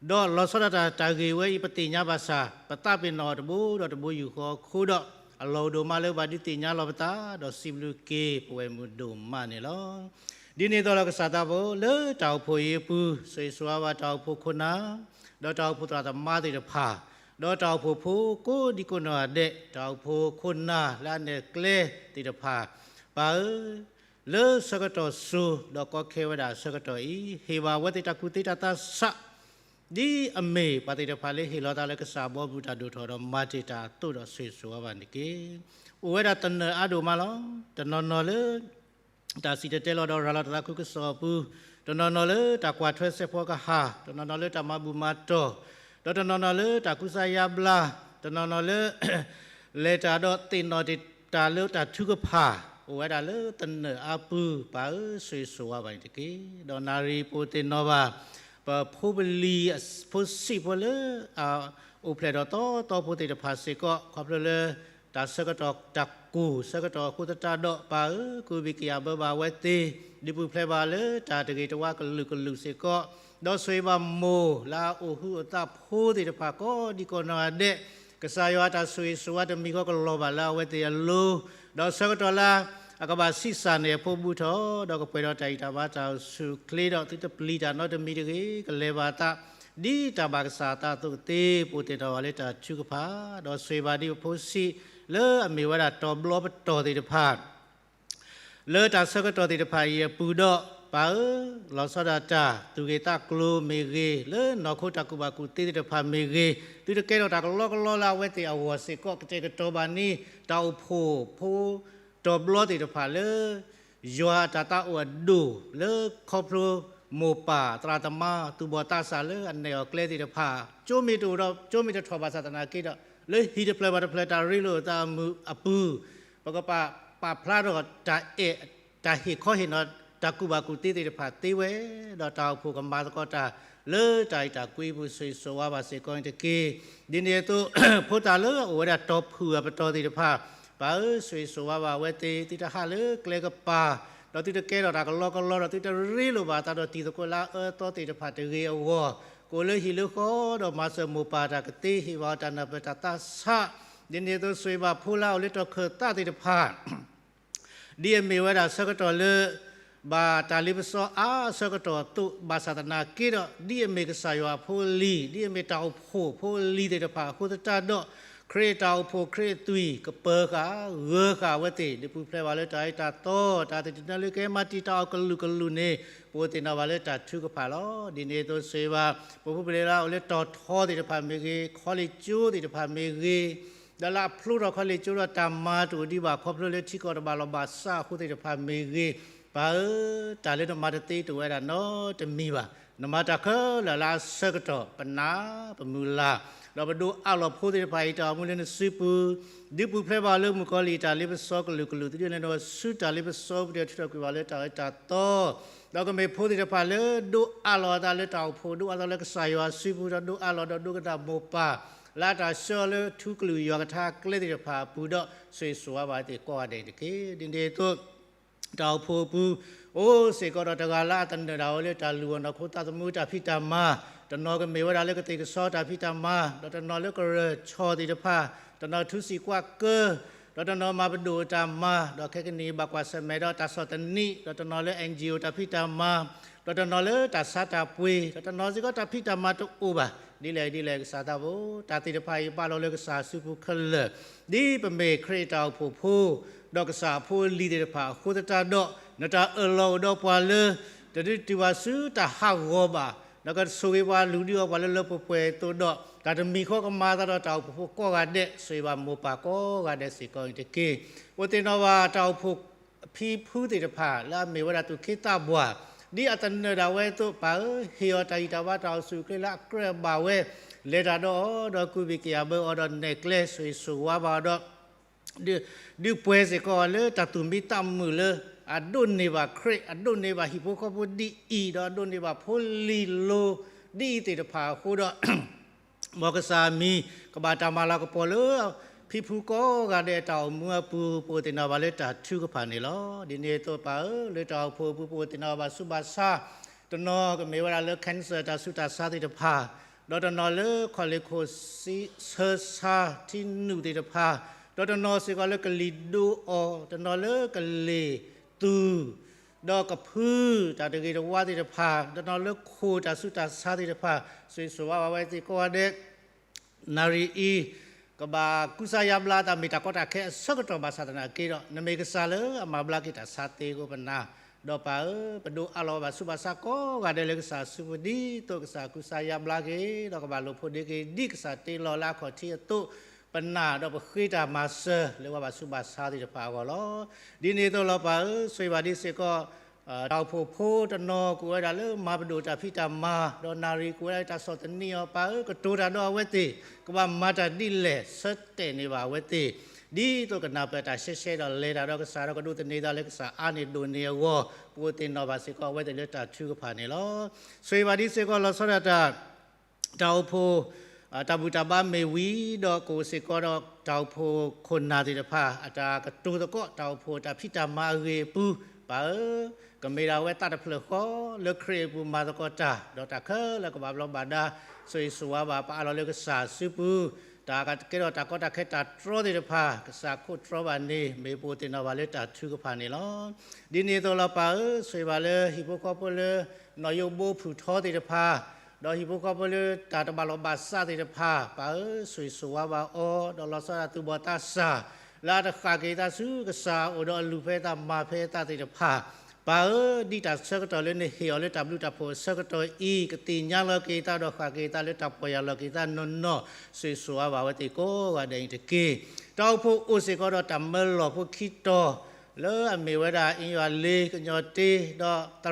ဒီးလီၤဆီဒၣ်တၢ်တၢ်ဂ့ၢ်ဝဲအံၤ ပသ့ၣ်ညါဘၣ်ဆၣ် ပသးပ့ၤနီၣ်တဘိဒီးတဘိယူၢ်ဃီအဃိဒီး အလီၢ်အိၣ်ဒိၣ်မးလၢပဘၣ်ဒုးသ့ၣ်ညါလီၤပသး ဒီးစံးဘျုးက့ၤပဝဲၢ်မုၢ်ဒိၣ်မးန့ၣ်လီၤ. ဒ်န့ၣ်အသိးလီၤကစၢ်သးဘိ လၢတၢ်အိၣ်ဖှိၣ်အံၤအပူၤ ဆိၣ်ဂ့ၤဆိၣ်ဝါဘၣ်တၢ်အိၣ်ဖှိၣ်ခိၣ်နၢ် ဒီးတၢ်အိၣ်ဖှိၣ်သရၣ်သမါသ့ၣ်တဖၣ်, ဒီးတၢ်အိၣ်ဖှိၣ်ဖိကိးဒံကိးနီၢ်ဂၤဒဲး, တၢ်အိၣ်ဖှိၣ်ခိၣ်နၢ်လၢအနဲၣ်ကျဲသ့ၣ်တဖၣ်, ပၢ်ဧၢ လၢဆၢကတီၢ်စိၤ ဒီးကီခဲဝဲဒၣ်ဆၢကတီၢ်အံၤ, ဟ့ၣ်ဘၣ်အဝဲသ့ၣ်တၢ်ကူၣ်သ့တၢ်သးဆး ဒ်အမ့ၢ်ပှၤသ့ၣ်တဖၣ်လၢဟ့ၣ်လီၤသးလၢကစၢ်ဘီမုၢ်တၢ်ဒိၣ်ထီၣ်ဒီးမၤတ့ၢ်တၢ်အသိးဒီးဆိၣ်ဂ့ၤဆိၣ်ဝါဘၣ်န့ၣ်တက့ၢ်. အိၣ်ဝဲဒၣ်သနၢၣ်အါဒိၣ်မးလီၤ. တနီၤနီၤလၢ တၢ်စံၣ်တဲၤတဲလီၤဒီးရၤလီၤတၢ်သးခုကစီၣ်အပူၤ, တနီၤနီၤလၢတၢ်ကွၢ်ထွဲစဲးဖီကဟၣ်, တနီၤနီၤလၢတၢ်မၤဘူၣ်မၤတီၢ်, ဒီးတနီၤနီၤလၢတၢ်ကူစါယါဘျါ, တနီၤနီၤလၢ လဲၤတၢ်ဒီးသ့ၣ်နီၣ်တ့ၢ်တၢ်လၢတၢ်ထုကဖၣ်, အိၣ်ဝဲဒၣ်လၢသနၢၣ်အါပူၤ, ပၢ်ဧၢ ဆိၣ်ဂ့ၤဆိၣ်ဝါဘၣ်န့ၣ်တက့ၢ်. ဒီးနၣ်ရံၣ်ပူၤသ့ၣ်နီၣ်ဘၣ် ပဖိပလံၤ ဖိဆံးဖိလၢ အအိၣ်ဖျဲၣ်ဒီးသီသီဖိသ့ၣ်တဖၣ်စ့ၢ်ကီး, ခီဖျိလၢ တၢ်ဆၢကတီၢ်တၢ်ကိၢ်ဆၢကတီၢ်အဃိသတးဒီး ပၢ်ဧၢ ကဘံၣ်ကယၢ်ဘၢဘၣ်အဝဲသ့ၣ်, ဒုးပူၤဖျဲးဘၣ်လၢတၢ်တဂ့ၤတဝါကလုာ်ကလုာ်စ့ၢ်ကီး, ဒီးဆိၣ်ဂ့ၤဘၣ်မိၢ်လၢအအိၣ်ဟုးအိၣ်သးဖိသ့ၣ်တဖၣ်ကိးဒံကိးနီၢ်ဂၤဒဲး, ကစၢ်ယွၤအတၢ်ဆိၣ်ဂ့ၤဆိၣ်ဝါတမံၤဃီကလီၤဘၣ်လၢအဝဲသ့ၣ်အလိၤ, ဒီးဆၢကတီၢ်လၢ အကဘၣ်ဆံးစၢ်န့ၢ်အဖိဘူးထီၣ်, ဒီးကပှဲၤဒီးတၢ်အံၣ်တၢ်ဘါတၢ်အိၣ်ဆူၣ်အိၣ်ချ့ဒီး သုတပျံၤတၢ်နီတမံၤတဂ့ၤ, ကလဲၤဘၣ်အသး ဒ်တၢ်ဘၣ်ကစၢ်အသးအသိးသ့, ပူၤသ့ၣ်နီၣ်ဘၣ်လၢတၢ်ထုကဖၣ်, ဒီးဆိၣ်ဂ့ၤဘၣ်ဒ်ပဖိဆံး လၢအမ့ၢ်ဝဲဒၣ်တီၤဘျီပတီၢ်သ့ၣ်တဖၣ် လၢတၢ်ဆၢကတီၢ်သ့ၣ်တဖၣ်အံၤအပူၤဒီး, ပၢ်ဧၢ, လီၤဆီဒၣ်တၢ်သူၣ်ဂ့ၤသးကျိၤမ့ၢ်ဂ့ၤ, လၢနီၢ်ခိတၢ်ကူၣ်ဘၣ်ကူၣ်သ့သ့ၣ်တဖၣ်မ့ၢ်ဂ့ၤ, သုတကဲထီၣ်တၢ်ကလီကလီလၢအဝဲသ့ၣ်အဂီၢ်စ့ၢ်ကီး, ကတဲာ်ကတီၤဘၣ်န့ၣ် တၢ်အိၣ်ဖှိၣ်ဖိတီၤဘျီသ့ၣ်တဖၣ်လၢ ယွၤအတၢ်သးအိၣ်အဒိၣ်လၢခီဖျိမိၢ်ပၢ်သရၣ်သမါသူၣ်ဘီၣ်သးစၢ်လၢအနဲၣ်အီၤကျဲသ့ၣ်တဖၣ်, ကၠိမ့ၢ်တအိၣ်ဒီး ကၠိမ့ၢ်တထီၣ်ဘၣ်ဆၣ်သနာ်က့ဒီး, လၢဟံၣ်တဖျၢၣ်ဘၣ်တဖျၢၣ်တၢ်ရ့လိာ်အသးအမုာ်အပူၤ, ပကပာ်ဖျါထီၣ်တၢ်အဲၣ် တၢ်ဟ့ၣ်ခီဟ့ၣ်နီၤ တၢ်ကူၣ်ဘၣ်ကူၣ်သ့သ့ၣ်တဖၣ်သ့ဝဲ, ဒီးတၢ်အိၣ်ဖှိၣ်ကမၤသကိးတၢ် လၢတၢ်အဲၣ်တၢ်ကွံအပူၤ ဆိၣ်ဂ့ၤဆိၣ်ဝါဘၣ်စ့ၢ်ကီးန့ၣ်တက့ၢ်. ဒ်န့ၣ်အသိး ဖိသၣ်လၢအအိၣ်ဝဲဒၣ်တီၤဖုၣ်အပတီၢ်သ့ၣ်တဖၣ်, ပၢ်ဧၢ, ဆိၣ်ဂ့ၤဆိၣ်ဝါဘၣ်အဝဲသ့ၣ်, သုတဟးလၢကျဲကပၤ, ဒီးသုတကဲထီၣ်တၢ်ကလီကလီဒီး သုတရ့လိာ်ဘၣ်အသးဒီးတံၤသကိးလၢအအၢအသီသ့ၣ်တဖၣ်တဂ့ၤအဂီၢ်, ကအိၣ်လၢဟံၣ်လၢဃီဒီးမၤစၢၤမိၢ်ပၢ်တၢ်ကသ့, ဟ့ၣ်ဘၣ်အီၤတၢ်နၢ်ပၢၢ်တၢ်သးဆး, ဒ်န့ၣ်အသိး ဆိၣ်ဂ့ၤဘၣ်ဖိလၢအအိၣ်လၢတီၤခၢၣ်သးသ့ၣ်တဖၣ် ဒ်အမ့ၢ်ဝဲဒၣ်ဆၢကတီၢ်လၢ ဘၣ်တၢ်လ့ပစီအါအါဆၢကတီၢ်အသိး, ဘၣ်ဆၣ်သနာ်က့ဒီး ဒ်အမ့ၢ်ကစၢ်ယွၤအဖိအလံၤ, ဒ်အမ့ၢ်တၢ်အိၣ်ဖှိၣ်ဖိအလံၤသ့ၣ်တဖၣ်အဃိသတးဒီး, ခရံာ်အတၢ်အိၣ်ဖှိၣ်ခရံာ်အသွံၣ် ကပၢၤဃာ်ဂၢၤဃာ်အဝဲသ့ၣ်, ဒုးပူၤဖျဲးဘၣ်လၢတၢ်အံၤတၢ်သီ, တၢ်သ့ၣ်တဖၣ်လၢကဟဲမၤတံာ်တာ်အီၤကလုာ်ကလုာ်န့ၣ်, ပအိၣ်သ့ၣ်နီၣ်ဘၣ်လၢတၢ်ထုကဖၣ်လီၤ. ဒ်န့ၣ်အသိး ဆိၣ်ဂ့ၤဘၣ် ပဖိပလံၤလၢအအိၣ်လၢတီၤထီသ့ၣ်တဖၣ်မ့ၢ်ဂ့ၤ, ခီလ့ၣ်ကၠိသ့ၣ်တဖၣ်မ့ၢ်ဂ့ၤ, ဒီးလၢအဖျိထီၣ်ခီလ့ၣ်ကၠိဒီးတၢ်မၤတအိၣ်ဒံးဘၣ် ခီဖျိလၢထံကီၢ်တဘၣ်လီၢ်ဘၣ်စးအဃိသ့ၣ်တဖၣ်မ့ၢ်ဂ့ၤ, ပၢ်ဧၢ, တၢ်လၢနမၤတသ့တအိၣ်ဝဲဒၣ်နီတမံၤဘၣ်. နမၤတၢ်ခဲလၢာ်လၢအဆၢကတီၢ်, ပနာ်ပမုၢ်လၢ်, ဒီးပဒိးအးလီၤဖိသ့ၣ်တဖၣ်အံၤတၢ်အိၣ်မူလၢနစုပူၤ, ဒုးပူၤဖျဲးဘၣ်လၢမုၣ်ကီၤလံၢ်တၢ်လ့ပစီကလုာ်ကလုာ်, သုဒုးနဲၣ်ဒီးဆူတၢ်လ့ပစီပူၤဒီးထုးထီၣ်ကွံာ်ဘၣ်လၢတၢ်အၢတၢ်သီ ဒီးကမ့ၢ်ဖိသ့ၣ်တဖၣ်လၢဒိးအးလီၤအသးလၢတၢ်အိၣ်ဖှိၣ်, ဒိးအးလီၤလၢကစၢ်ယွၤစုပူၤ, ဒီးဒိးအးလီၤဒီးဒိကနၣ်မိၢ်ပၢ်, လၢအတၢ်ဆှၢလၢထူကလုာ်ယွၤကထါကျဲသ့ၣ်တဖၣ်အပူၤဒီး ဆိၣ်ဂ့ၤဆိၣ်ဝါဘၣ်သ့ၣ်ကိးဂၤဒဲးတက့ၢ်. ဒ်န့ၣ်အသိး တၢ်အိၣ်ဖှိၣ်အပူၤ အိၣ်စ့ၢ်ကီးဒီးတဂၤလၢအသနၢၣ်ဒၣ်ဝဲလၢတၢ်လုၢ်အီၣ်နီၢ်ခိသးသမူတၢ်ဖံးတၢ်မၤ, တနီၤကမ့ၢ်ဝဲဒၣ်လၢကသ့ၣ်ကစီတၢ်ဖံးတၢ်မၤ, ဒီးတနီၤလၢကရၢၢ်ဆီၣ်သ့ၣ်တဖၣ်, တနီၤထူစံာ်ကွၢ်ကၢ, ဒီးတနီၤမၤပဒိၣ်တၢ်မၤ, ဒီးခဲကနံၣ်အံၤဘၣ်ကွၢ်ဆၢၣ်မဲာ်ဒီးတၢ်ဆီၣ်သနံး, ဒီးတနီၤလၢ NGO တၢ်ဖံးတၢ်မၤ, ဒီးတနီၤလၢတၢ်ဆါတၢ်ပှ့ၤ, ဒီးတနီၤစ့ၢ်ကီးတၢ်ဖံးတၢ်မၤတအိၣ်ဘၣ်. ဒ်လဲၣ်ဒ်လဲၣ်ကစၢ်သးဘိ, တၢ်သ့ၣ်တဖၣ်အံၤပာ်လီၤလၢကစၢ်အစုပူၤခဲလၢာ်, ဒ်ပမ့ၢ်ခရံာ်အတၢ်အိၣ်ဖှိၣ်ဖိ, ဒီးကစၢ်အဖိအလံၤသ့ၣ်တဖၣ်အဃိသတးဒီး, နတၢ်အၢၣ်လီၤအိၣ်ဒီးပှၤလၢ တဒုးတုၤဘၣ်ဆူတၢ်ဟးဂီၤဘၣ်, ဒီးကဆိၣ်ဂ့ၤပှၤလုၢ်ဒုးအီၤပှၤလၢလၢပှဲၤပှဲၤအသိးဒီး, တၢ်တမံၤဃီကမၤအသးဒီးတၢ်အိၣ်ဖှိၣ်ဖိကိးဂၤဒဲး, ဆိၣ်ဂ့ၤဘၣ်မိၢ်ပၢ်ကိးဂၤဒဲးစ့ၢ်ကီးအံၤတက့ၢ်. အိၣ်သ့ၣ်နီၣ်ဘၣ်တၢ်အိၣ်ဖှိၣ်ဖံဖုသ့ၣ်တဖၣ် လၢအမ့ၢ်ဝဲဒၣ်သူၣ်က့သးပှၢ်, ဒ်အသနၢၣ်ဒၣ်ဝဲအသိးပၢ်ဧၢ, ဟ့ၣ်အီၤတၢ်ဂံၢ်တၢ်ဘါတၢ်အိၣ်ဆူၣ်အိၣ်ချ့လၢအကြၢးဘၣ်ဝဲ, လဲၤတၢ်ဒီးအီၤ ဒီးကူၣ်ဘၣ်က့ၤအဘၢအီၤဒီးနဲၣ်ကျဲဆိၣ်ဂ့ၤဆိၣ်ဝါဘၣ်အီၤဒီး ဒုးပှဲၤစ့ၢ်ကီးအီၤလၢတၢ်သူၣ်မံသးမုာ်လၢ အဒိးန့ၢ်ဘၣ်ခရံာ်, အဒိးန့ၢ်ဘၣ်ဟံၣ်ဖိဃီဖိဒ်အံၤ, ဒီးအဒိးန့ၢ်ဘၣ်ဖိလံၤလိၤဒ်အံၤသ့ၣ်တဖၣ်အဃိဒီး, မ်ကစၢ်အမံၤကဘၣ်တၢ်မၤလၤကပီၤလၢ ဖံဖုကိးဂၤဒဲးအတၢ်အိၣ်မူအပူၤ, ပအိၣ်သ့ၣ်နီၣ်ဘၣ်လၢတၢ်ထုကဖၣ်န့ၣ်လီၤ. ဒ်န့ၣ်အသိးပၢ်ဧၢ, လၢတၢ်အိၣ်ဖှိၣ်အပူၤ ပအိၣ်သ့ၣ်နီၣ်ဘၣ်ဆူးဘၣ်ဆါ, တနီၤကမ့ၢ်ဝဲဒၣ်လၢ cancer တၢ်ဆူးတၢ်ဆါသ့ၣ်တဖၣ်, ဒီးတနီၤလၢခီၣ်လ့ၣ်ခိၣ်ဆၢဆါထံနုာ်သ့ၣ်တဖၣ်, ဒီးတနီၤစ့ၢ်ကီးလၢကလံၤဒိအီၤ, တနီၤလၢကလ့ၣ်သူၣ် ဒီးကဖုတၢ်တဂ့ၤတဝါသ့ၣ်တဖၣ်, တနီၤလၢခိၣ်တၢ်ဆူးတၢ်ဆါသ့ၣ်တဖၣ်, ဆိၣ်ဂ့ၤဆိၣ်ဝါဘၣ်ဝဲသ့ၣ်ကိးဂၤဒဲး, နၣ်ရံၣ်အံၤ ကဘၣ်ကူစါယါဘျါအသးမ့ၢ်တၢ်ကီတၢ်ခဲအဆၢကတီၢ်ဘၣ်ဆၣ်သနာ်က့ဒီး, နမ့ၢ်ကစၢ်လၢအမၤဘျါက့ၤတၢ်ဆါသ့အဃိပနၢ်, ဒီးပၢ်ဧၢ, ပဒိးအးလီၤဘၣ်ဆူးဘၣ်ဆါကိးဂၤဒဲးလၢကစၢ်အစုပူၤဒ်သိးကစၢ်ကူစါယါဘျါက့ၤ, ဒီးကဘၣ်လိာ်ဖိးဒ့က့ၤဒ်ကစၢ်တ့လီၤလၢအခီၣ်ထံးအသိး, ပနၢ်ဒီးပဃ့တၢ်မၤစၢၤလၢပှၤဘၣ်ဆူးဘၣ်ဆါသ့ၣ်တဖၣ်အဂီၢ်လီၤ. ဒ်န့ၣ်အသိးလီၤပၢ်ဧၢ, ဆိၣ်ဂ့ၤဘၣ်ဒ်စ့ၢ်ကီး တၢ်အိၣ်ဖှိၣ်ဖိတနီၤကအိၣ်ဝဲဒၣ်လၢမၤပဒိၣ်တၢ်ဖံးတၢ်မၤ, ဒီးနၣ်ရံၣ်ကအိၣ်ဝဲဒၣ်လၢတၢ်ဆီၣ်သနံးအီၤ, ပၢ်ဧၢ, ကတိၤတၢ်ဒီးအဝဲသ့ၣ်, ကဘၣ်မၤတၢ်ဒ်လဲၣ်ဆၢတဲာ်န့ၢ်ဘၣ်အဝဲသ့ၣ်, ဒ်သိးကနၢ်ပၢၢ်တၢ်ရှဲရှဲဒီးလဲၤတၢ်ဒီးကစၢ်ဒီး ကဒိးသန့ၤသးလၢကစၢ်အါန့ၢ်ဒိၣ်န့ၢ်အဂီၢ်, ပအိၣ်သ့ၣ်နီၣ်ဘၣ်စ့ၢ်ကီးအဝဲသ့ၣ်လၢတၢ်ထုကဖၣ်န့ၣ်လီၤ. ဆိၣ်ဂ့ၤဘၣ်ဒ်စ့ၢ်ကီးလီၤဆီဒၣ်တၢ် တၢ်အိၣ်ဖှိၣ် တၢ်ဘူၣ်တၢ်ဘါမ့ၢ်ဝံၤဒီး ကအိၣ်စ့ၢ်ကီးဒီးတၢ်အိၣ်ဖှိၣ်ခိၣ်နၢ်သ့ၣ်တဖၣ် အတၢ်ကတိၤသကိး တၢ်အိၣ်ဖှိၣ်တၢ်ဖံးတၢ်မၤအဂ့ၢ်အပူၤ, ပၢ်ဧၢ, ကမ့ၢ်ဒၣ်ဝဲသးတဖျၢၣ်ဃီ လၢခရံာ်အပူၤမၤသကိးတၢ်, ဒီးတၢ်ခဲလၢာ်ကဘၣ်ဘျီးဘၣ်ဒါ, ဆိၣ်ဂ့ၤဆိၣ်ဝါဘၣ်ပအးလီၤလၢကစၢ်စုပူၤ, တၢ်ကဲထီၣ်တၢ်ကီတၢ်ခဲတၢ်တြီသ့ၣ်တဖၣ် ကစၢ်ခိးတြီဘၣ်န့ၣ် မ့ၢ်ပအိၣ်သ့ၣ်နီၣ်ဘၣ်လၢတၢ်ထုကဖၣ်န့ၣ်လီၤ. ဒ်န့ၣ်အသိးလီၤပၢ်ဧၢ, ဆိၣ်ဂ့ၤဘၣ်လၢဟံၣ်ဖိဃီဖိလၢ နီၣ်ယိဘိဖုၣ်ထီသ့ၣ်တဖၣ်, ဒီးဟံၣ်ဖိဃီဖိလၢတၢ်တဘၣ်လီၢ်ဘၣ်စးသ့ၣ်တဖၣ်, ပၢ်ဧၢ, ဆိၣ်ဂ့ၤဆိၣ်ဝါဘၣ်အီၤ, ဒီးလီၤဆီဒၣ်တၢ်သူၣ်ဘီၣ်သးစၢ် လၢအတဃၣ်က့ၤအသးဆူကစၢ်အအိၣ်ဒီးအလူၤဖဲအသးမၤဖဲအသးသ့ၣ်တဖၣ်, ပၢ်ဧၢ, ဒ်တၢ်ဆၢကတီၢ်လၢနဟ့ၣ်အီၤလၢတၢ်ဘျုးတၢ်ဖှိၣ်အဆၢကတီၢ်အံၤ ကသ့ၣ်ညါလီၤက့ၤသးဒီးဃၣ်က့ၤသးလၢတၢ်ပီၢ်ယၢ်လီၤက့ၤသးနီၢ်နီၢ်, ဆိၣ်ဂ့ၤဆိၣ်ဝါဘၣ်ဝဲသ့ၣ်ကိးဂၤဒဲးအံၤတက့ၢ်. တၢ်အိၣ်ဖှိၣ်အိၣ်စ့ၢ်ကီးဒီးတၢ်မၢလီၢ်ဖိခံတီၤ လၢအမ့ၢ်ဝဲဒၣ်အ့ယွၤလ့ ကညီတ့ ဒီးသ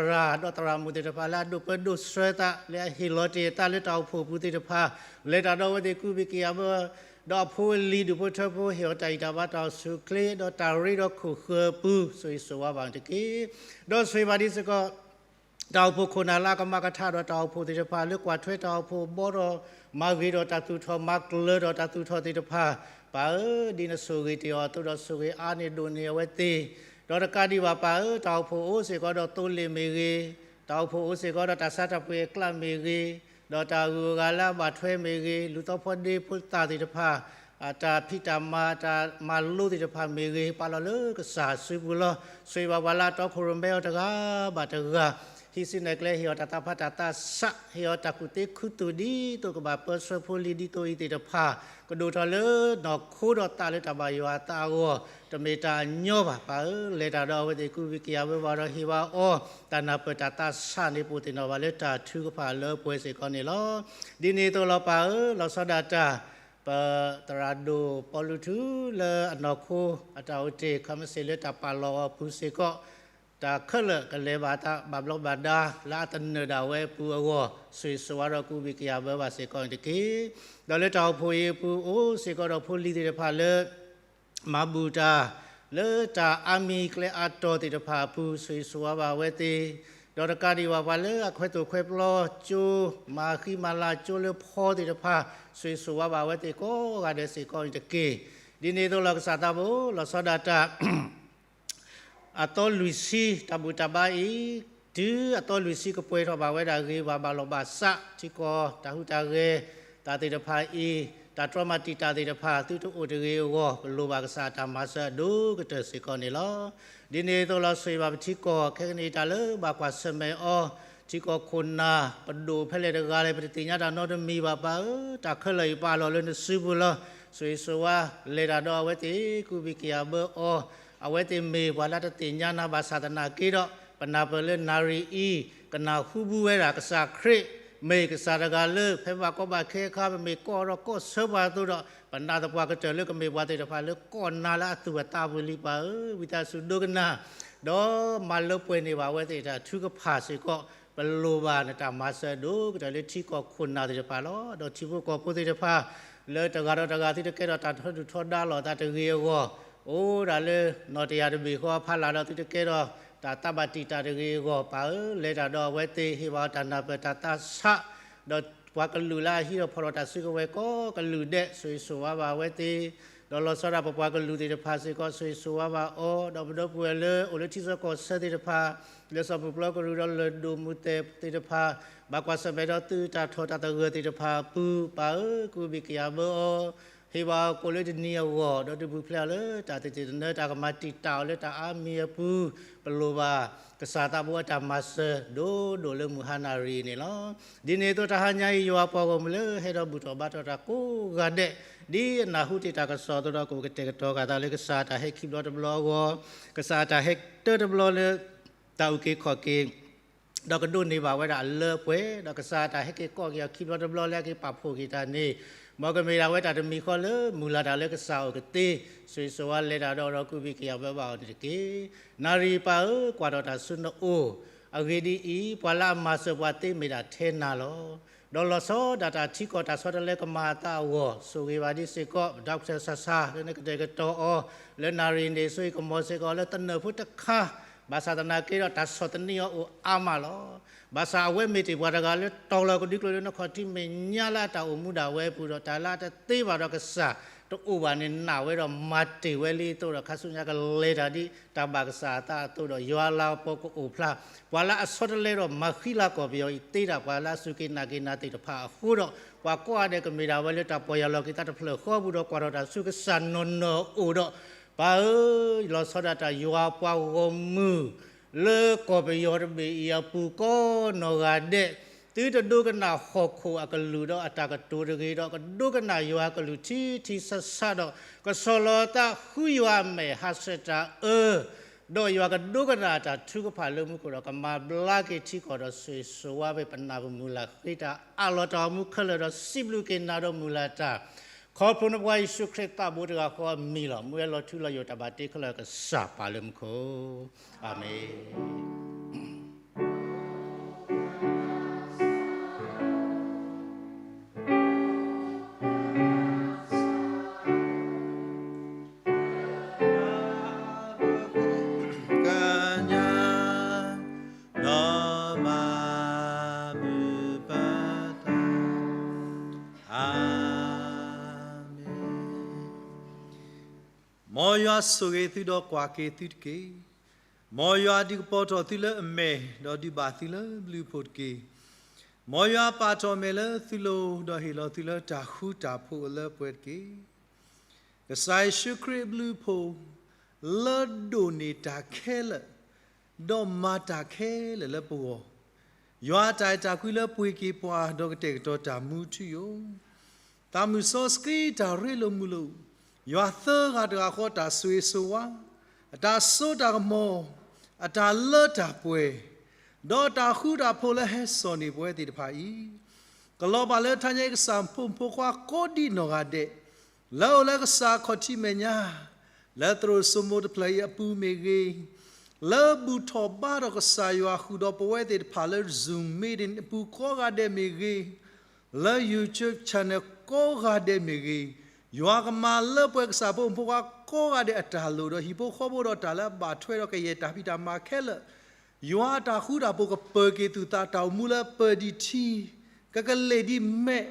ရၣ် ဒီးသရၣ်မုၣ်သ့ၣ်တဖၣ်လၢအဒိၣ်ပၢဒိၣ်ဆှၢသး လၢအဟ့ၣ်လီၤတ့ၢ်အသးလၢတၢ်အိၣ်ဖှိၣ်အပူၤသ့ၣ်တဖၣ်, လဲၤတၢ်ဒီးအဝဲသ့ၣ်ကူးဘၣ်က့ၤအဘၢ ဒီးအဖိအလံၤဒူၣ်ဖိထၢဖိ ဟ့ၣ်အီၤတၢ်ဂံၢ်တၢ်ဘါတၢ်အိၣ်ဆူၣ်အိၣ်ချ့ ဒီးတၢ်ရ့ဒီးခိၣ်ဃၢၤအပူၤ ဆိၣ်ဂ့ၤဆိၣ်ဝါဘၣ်တက့ၢ်. ဒီးဆိၣ်ဂ့ၤဘၣ်ဒ်စ့ၢ်ကီး တၢ်အိၣ်ဖှိၣ်ခိၣ်နၢ်လၢအကမၣ်ကထါဒီးတၢ်အိၣ်ဖှိၣ်သ့ၣ်တဖၣ် လၢကွၢ်ထွဲတၢ်အိၣ်ဖှိၣ်ဘီဒီး မၤဂ့ၤဒီးတၢ်သူၣ်ထီၣ် မၤကျၢၤဒီးတၢ်သူၣ်ထီၣ်သ့ၣ်တဖၣ်, ပၢ်ဧၢ, ဒ်နဆိၣ်ဂ့ၤတ့ၢ်အီၤအသိးဒီး ဆိၣ်ဂ့ၤအါန့ၢ်ဒိၣ်န့ၢ်အဝဲသ့ၣ်, ဒီးတကးဒံးဘၣ်ပၢ်ဧၢ, တၢ်အိၣ်ဖှိၣ်အိၣ်စ့ၢ်ကီးဒီးသိလ့ၣ်မ့ၢ်ဂ့ၤ, တၢ်အိၣ်ဖှိၣ်အိၣ်စ့ၢ်ကီးဒီးတၢ်ဆါတၢ်ပှ့ၤအကျးမ့ၢ်ဂ့ၤ, ဒီးတၢ်ဂုၤအဂၤလၢအဘၣ်ထွဲမ့ၢ်ဂ့ၤ, လူၤသီဖိဒ့ဖိသၣ်သ့ၣ်တဖၣ် အတၢ်ဖံးတၢ်မၤ တၢ်မၤလိသ့ၣ်တဖၣ်မ့ၢ်ဂ့ၤ, ပာ်လီၤလၢကစၢ်စုပူၤလီၤ. ဆိၣ်ဂ့ၤဘၣ်ပှၤလၢအတီခိၣ်ရိၣ်မဲအီၤတဂၤဘၣ်တဂၤ, ဟံးစုနဲၣ်ကျဲ ဟ့ၣ်အီၤတၢ်သးဖးတၢ်သးဆး, ဟ့ၣ်အီၤတၢ်ကူၣ်သ့ခူသူၣ်ဒ်သိးကဘၣ်ပၢဆှၢဖိလံၤဒ်သိးအံၤသ့ၣ်တဖၣ်, ကဒိၣ်ထီၣ်လၢနီၢ်ခိဒီးသးလၢတၢ်ဘၣ်ယွၤအသးအဂီၢ်, တမ့ၢ်တၢ်အညီဘၣ်. ပၢ်ဧၢ, လဲၤတၢ်ဒီးအဝဲသ့ၣ်ကူးဘၣ်က့ၤအဝဲဘၣ်ဒီးဟ့ၣ်ဝဲအီၤ တၢ်နၢ်ပၢၢ်တၢ်သးဆးန့ၣ် ပအိၣ်သ့ၣ်နီၣ်ဘၣ်လၢတၢ်ထုကဖၣ်လၢပှဲၤစ့ၢ်ကီးန့ၣ်လီၤ. ဒ်န့ၣ်အသိးလီၤပၢ်ဧၢ, လီၤဆီဒၣ်တၢ် ပသရၣ်ဒိၣ်ပီလူးထူလၢအနီၢ်ခိ အတၢ်အိၣ်တ့ၢ် ခီမ့ၢ်စ့ၢ်လၢတၢ်ပာ်လီၤအီၤအပူၤစ့ၢ်ကီး, တၢ်ခဲလၢာ်ကလဲၤဘၣ်တၢ်ဘၣ်ဘျီးဘၣ်ဒါ လၢအသနၢၣ်ဒၣ်ဝဲအပူၤအဂီၢ်, ဆိၣ်ဂ့ၤဆိၣ်ဝါဒီးကူးဘၣ်က့ၤအဝဲဘၣ်စ့ၢ်ကီးန့ၣ်တက့ၢ်. ဒီးလၢတၢ်အိၣ်ဖှိၣ်အံၤအပူၤ အိၣ်စ့ၢ်ကီးဒီးဖိလံၤသ့ၣ်တဖၣ်လၢ မၤဘူၣ်တၢ် လၢတၢ်အါမံၤကျဲအါတီၤသ့ၣ်တဖၣ်အပူၤ ဆိၣ်ဂ့ၤဆိၣ်ဝါဘၣ်အဝဲသ့ၣ်, ဒီးတကးဒံးဘၣ်ပှၤလၢအခွဲးသိၣ်ခွဲးပျီကၠိ မၤဃံမၤလၤကၠိလၢဖီသ့ၣ်တဖၣ် ဆိၣ်ဂ့ၤဆိၣ်ဝါဘၣ်အဝဲသ့ၣ်ကိးဂၤဒဲးစ့ၢ်ကီးန့ၣ်တက့ၢ်. ဒ်န့ၣ်အသိးလီၤကစၢ်သးဘိ လီၤဆီဒၣ်တၢ် အသီလွံၢ်ဆံ တၢ်ဘူၣ်တၢ်ဘါအံၤ တုၤအသီလွံၢ်ဆံကပှဲၤထီၣ်ဘၣ်ဝဲဒၣ်အဂ့ၢ် ဘၣ်ဘၣ်လီၤဘၣ်စး ထံကီၢ်တၢ်ဟူးတၢ်ဂဲၤ တၢ်သ့ၣ်တဖၣ်အံၤ တၢ်တြီမၤတံာ်တာ်သ့ၣ်တဖၣ် သုတအိၣ်တဂ့ၤအဂီၢ် ပလိၣ်ဘၣ်ကစၢ်အတၢ်မၤစၢၤအဒိၣ်ကတၢၢ်စ့ၢ်ကီးန့ၣ်လီၤ. ဒ်န့ၣ်အသိးလီၤ ဆိၣ်ဂ့ၤဘၣ်ပထံကီၢ် ခဲကနံၣ်အံၤတၢ်လၢဘၣ်ကွၢ်ဆၢၣ်မဲာ်အီၤ ထံကီၢ်ခိၣ်နၢ် ပဒိၣ်ဖဲလဲၣ်တဂၤလဲၣ် ပတသ့ၣ်ညါတၢ်နီတမံၤဘၣ် ပၢ်ဧၢ, တၢ်ခဲလၢာ်အံၤပာ်လီၤလၢနစုပူၤလီၤ. ဆိၣ်ဂ့ၤဆိၣ်ဝါ လဲၤတၢ်ဒီးအဝဲသ့ၣ် ကူၣ်ဘံၣ်ကယာ်ဘၢအီၤ, အဝဲသ့ၣ်မ့ၢ်ပှၤလၢတသ့ၣ်ညါနၤဘၣ်ဆၣ်သနာ်က့ဒီး ပနၢ်ပၢၢ်လၢနၣ်ရံၣ်အံၤ ကနၢ်ဟူဘူးဝဲဒၣ် ကစၢ်ခရံာ် မ့ၢ်ကစၢ်တဂၤလၢ ဖဲဘၣ်ကီဘၣ်ခဲအခါ ပမ့ၢ်ကိးဒီးကိးဆၢပှၤအသိးဒီး ပနၢ်သပှၢ်ကတၢၢ်လၢကမ့ၢ်ပှၤသ့ၣ်တဖၣ်လၢကိးနၤလၢအသူၣ်အသးပူၤလံ ပၢ်ဧၢ, ဝံသးစူၤဒိကနၣ် ဒီးမၤလၢပှဲၤန့ၢ်ဘၣ်အဝဲသ့ၣ်တၢ်ထုကဖၣ်စ့ၢ်ကီး ပလိၣ်ဘၣ်နတၢ်မၤစၢၤအဒိၣ်ကတၢၢ်လၢထံကီၢ်ခိၣ်နၢ်သ့ၣ်တဖၣ်လီၤ. ဒီးထံဖိကီၢ်ဖိသ့ၣ်တဖၣ် လၢတဂၤဒီးတဂၤသုတကဲထီၣ်တၢ်ထီဒုၣ်ထီဒါလိာ်သးတဂ့ၤအဂီၢ်, အိၣ်ဒၣ်လၢနီၣ်တယၢ်တဘ့ၣ်ဃီအဖီလာ်ဒီး သုတကဲထီၣ်တၢ်သးဘၣ်တံာ်တာ်တဂ့ၤအဂီၢ် ပၢ်ဧၢ, လဲၤတၢ်ဒီးအဝဲသ့ၣ် ဟ့ၣ်ဘၣ်အီၤတၢ်နၢ်ပၢၢ်တၢ်သးဆး ဒီးပှၤကလုာ်လၢအဟံးထီၣ်ဖီၣ်ထီၣ်တၢ်စုကဝဲၤကိးကလုာ်ဒဲး ဆိၣ်ဂ့ၤဆိၣ်ဝါဘၣ်အဝဲသ့ၣ် ဒီးလီၤဆီဒၣ်ပပှၤကလုာ်သ့ၣ်တဖၣ်စ့ၢ်ကီး ဆိၣ်ဂ့ၤဆိၣ်ဝါဘၣ်အီၤ, ဒီးပဒီပုၢ်ဝဲၢ်လၢအိၣ်လၢထံဆၢကီၢ်ဆၢသ့ၣ်တဖၣ် လၢစီၤပူၤပျီကရူၢ်ဒီးလၢၢ်ဒိၣ်မူသဲးသ့ၣ်တဖၣ် ဘၣ်ကွၢ်ဆၢၣ်မဲာ်ဒီးသုတၢ်ထီၣ်တၢ်သဂၢၢ်သ့ၣ်တဖၣ်အပူၤ ပၢ်ဧၢ, ကူၣ်ဘံၣ်ကယာ်ဘၢအီၤ, ဟ့ၣ်ဘၣ်အီၤကိးလၢတနံၤအဂီၢ် ဒီးဒုးပူၤဖျဲးအီၤလၢတၢ်သ့ၣ်သ့ၣ်တနၢ တၢ်ကမၤတံာ်တာ်အီၤလၢတၢ်အါမံၤအပူၤ ပလိၣ်ဘၣ် ကစၢ်သးဘိအတၢ်မၤစၢၤ ဒိၣ်ဒိၣ်လၢမုၢ်ဟါနၣ်ရံၣ်အံၤန့ၣ်လီၤ. ဒ်န့ၣ်အသိးတဟါညါအံၤ ယွၤပှၤဂီၢ်မုၢ်လၢဟဲဒီးဘူၣ်ထီၣ်ဘါထီၣ်တၢ်ကိးဂၤဒဲး ဒ်အနၢ်ဟူတ့ၢ်တၢ်ကစီၣ်အသိးဒီး ကအိၣ်ကတဲာ်ကတီၤအသးလၢကစၢ်အတၢ်ဟဲခံဘျီတဘျီအဂီၢ်, ကစၢ်အတၢ်ဟဲတၢတဘျီလၢ တၢ်အုၣ်က့ၤခီၣ်က့ၤ ဒီးကဒိးန့ၢ်ဘၣ်ဝဲဒၣ်အလၢအပှဲၤ, ဒီးကစၢ်အတၢ်ဟဲက့ၤကိးက့ၤအီၤခံဘျီတဘျီလၢ အက့ၤပာ်ဖှိၣ်က့ၤတၢ်န့ၣ် မ်ကမ့ၢ်ဒၣ်ဝဲတၢ်တမံၤဃီလၢ မုၢ်လၢ်တၢ်လၢကစၢ်အိၣ်ကသ့, ဆိၣ်ဂ့ၤဆိၣ်ဝါလဲၤတၢ်ဒီး ဒီးကူၣ်ဘံၣ်ကယာ်ဘၢဘၣ်အီၤန့ၣ်တက့ၢ်. နၣ်ရံၣ်ပၢ်ဧၢ, ကွၢ်ထီၣ်တၢ်ဆူနအိၣ်, အဂ့ၢ်ဒ်အံၤ, ပှၤလၢအမၤစၢၤပှၤသ့မ့ၢ်ဒၣ်ထဲနၤလီၤ. ဒီးလီၤဆီဒၣ်တၢ်ထံကီၢ်တၢ်ဆီတလဲကမၤအသးအဂီၢ်, ဆိၣ်ဂ့ၤဘၣ်ဒံးစ့ၢ်ကီး ပဒီကထၢၣ်ဆးဆး လၢနကတဲာ်ကတီၤအီၤ လၢနၣ်ရံၣ်န့ၣ် ဆိၣ်ဂ့ၤကမီၤစ့ၢ်ကီးလၢသနၢၣ်ဖိတခါ, ဘၣ်ဆၣ်သနာ်က့ဒီး တၢ်ဆီၣ်သနံးအီၤအိၣ်အါမးလီၤ. ဘၣ်ဆၣ်အဝဲမ့ၢ်တ့ၢ်ပှၤတဂၤလၢတီၤလီၤကဒုကျိၤလၢနခီၣ်ထံးမဲာ်ညါ လၢအတၢ်အိၣ်မူဒၣ်ဝဲအပူၤဒီး တၢ်လၢအတသ့ဘၣ်ဒီးကစၢ်တအိၣ်ဘၣ်န့ၣ် နာ်ဝဲဒီးမၤတ့ၢ်ဝဲလံအသိးဒီး ခါဆူညါကလဲၤတၢ်ဒ်တၢ်ဘၣ်ကစၢ်အသးအသိးဒီး ယွၤလၤကပီၤကအိၣ်ဖျါ ပှၤလၢအဆီတလဲဒီးမၤဃံလၤကီၢ်ပယီၤအံၤသ့ဒၣ် ပှၤလၢအစူၢ်က့ၤနာ်က့ၤနၤသ့ၣ်တဖၣ်အဃိဒီး ပှၤကိးဂၤဒဲးကမ့ၢ်ဒၣ်ဝဲလၢတၢ်ပီၢ်ယၢ်လီၤက့ၤသးတဖျၢၣ်ဃီပူၤဒီး ကွၢ်ထီၣ်တၢ်ဆူကစၢ်နီၢ်နီၢ်အိၣ်ဒီး ပၢ်ဧၢ, လီၤဆီဒၣ်တၢ်ယွၤပှၤဂီၢ်မုၢ် လၢကီၢ်ပယီၤတဘ့ၣ်အံၤအပူၤကိးနီၢ်ဂၤဒဲး, သုတဒိကနၣ်ဟီၣ်ခိၣ်အကလုၢ်ဒီးအတၢ်ကတိၤတဂ့ၤဒီး ကဒိကနၣ်ယွၤအကလုၢ်ထံထံဆးဆးဒီး ကဆီၣ်လီၤသးဃုယွၤအမဲာ် ဟးဆှဲးတၢ်အၢ ဒီးယွၤကဒိကနၣ်တၢ်ထုကဖၣ်လၢမူခိၣ်ဒီး ကမၤဘျါက့ၤထံကီၢ်ဒီး ဆိၣ်ဂ့ၤဆိၣ်ဝါဘၣ်ပနၢ်ပမုၢ်လၢ်ဃ့တၢ်အးလီၤတၢ်အိၣ်မူခဲလၢာ်ဒီး စံးဘျုးက့ၤနၤဒီးမုၢ်လၢ်တၢ် ခီဖျိနပှၤယ့ၣ်ၡူးခရံာ်သးဘိတဂၤဃီအမံၤလီၤ. မူဝဲလီၤထူလီၤယိာ်တၢ်ဘၣ်တ့ခဲလၢာ်ကစၢ်ပၢ်လၢမူခိၣ်, အၤမ့ၣ်. မ်ယွၤဆိၣ်ဂ့ၤသုဒီးကွၢ်က့ၤသုတက့ၢ်. မ်ယွၤဒုးကပီၤထီၣ်သုလၢအမဲာ် ဒီးဒုးဘၣ်သုလၢဘျုးအဖှိၣ်တက့ၢ်. မ်ယွၤပာ်ထီၣ်မဲာ်လၢသုလိၤ ဒီးဟ့ၣ်လီၤသုလၢတၢ်ဃူတၢ်ဖိးအလၢအပှဲၤတက့ၢ်. ကစၢ်ယ့ၣ်ၡူးခရံာ်အဘျုးအဖှိၣ် လၢဒိးန့ၢ်တၢ်ခဲလၢာ် ဒီးမၤတၢ်ခဲလၢာ်လၢပဂီၢ်, ယွၤအတၢ်အဲၣ်တၢ်ကွံလၢပှ့ၤက့ၤပှၤ ဒီးကတဲာ်ကတီၤတၢ်မူထူယိာ်, သးမုၢ်စီဆှံတၢ်ရ့လိာ်မုာ်လိာ်, ယွၤသၢဂၤတဂၤဃီတၢ်ဆိၣ်ဂ့ၤဆိၣ်ဝါ, အတၢ်စိတၢ်ကမီၤ, အတၢ်လၢတၢ်ပှဲၤ, ဒီးတၢ်ဃူတၢ်ဖိးလၢဟဲစိာ်န့ၢ်ပဝဲသ့ၣ်တဖၣ်အံၤ, ကလီၤဘၣ်လၢထါညါအံၤကစၢ်ဖိမုၣ်ဖိခွါကိးဒံးနီၢ်ဂၤဒဲး, လၢအအိၣ်လၢကစၢ်အခီၣ်ထံးမဲာ်ညါ, လၢသရိာ်စိမိၤတဖျၢၣ်အံၤအပူၤမ့ၢ်ဂ့ၤ, လၢဘူၣ်ထီၣ်ဘါထီၣ်ကစၢ်ယွၤဃုာ်ဒီးပဝဲသ့ၣ်တဖၣ်လၢ Zoom meeting အပူၤကိးဂၤဒဲးမ့ၢ်ဂ့ၤ, လၢ YouTube channel ကိးဂၤဒဲးမ့ၢ်ဂ့ၤ, ယွၤကမၤလၢပှဲၤကစၢ်ဖိမုၣ်ဖိခွါကိးဂၤဒဲးအတၢ်လိၣ်ဒီးဟံၣ်ဖိဃီဖိဒီးတၢ်လၢအဘၣ်ထွဲဒီးကယဲၢ်တၢ်ဖံးတၢ်မၤခဲလၢာ်, ယွၤအတၢ်ဃူတၢ်ဖိးကပၢၤက့ၤသုသး တၢ်အိၣ်မူလၢပၢၤဒံးထံ, ကကလ့ၣ်ဒံးမဲာ်,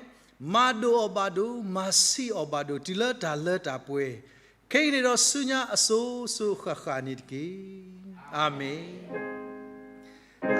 မၤဒိၣ်အီၤဘၣ်ဒိၣ်, မၤဆံးအီၤဘၣ်ဒိၣ်, တုၤလၢတၢ်လၢတၢ်ပှဲၤ, ခဲအံၤန့ၣ်ဒီးဆူညါအစိၤစိၤဃၣ်ဃၣ်န့ၣ်တက့ၢ်. အၤမ့ၣ်. Amen.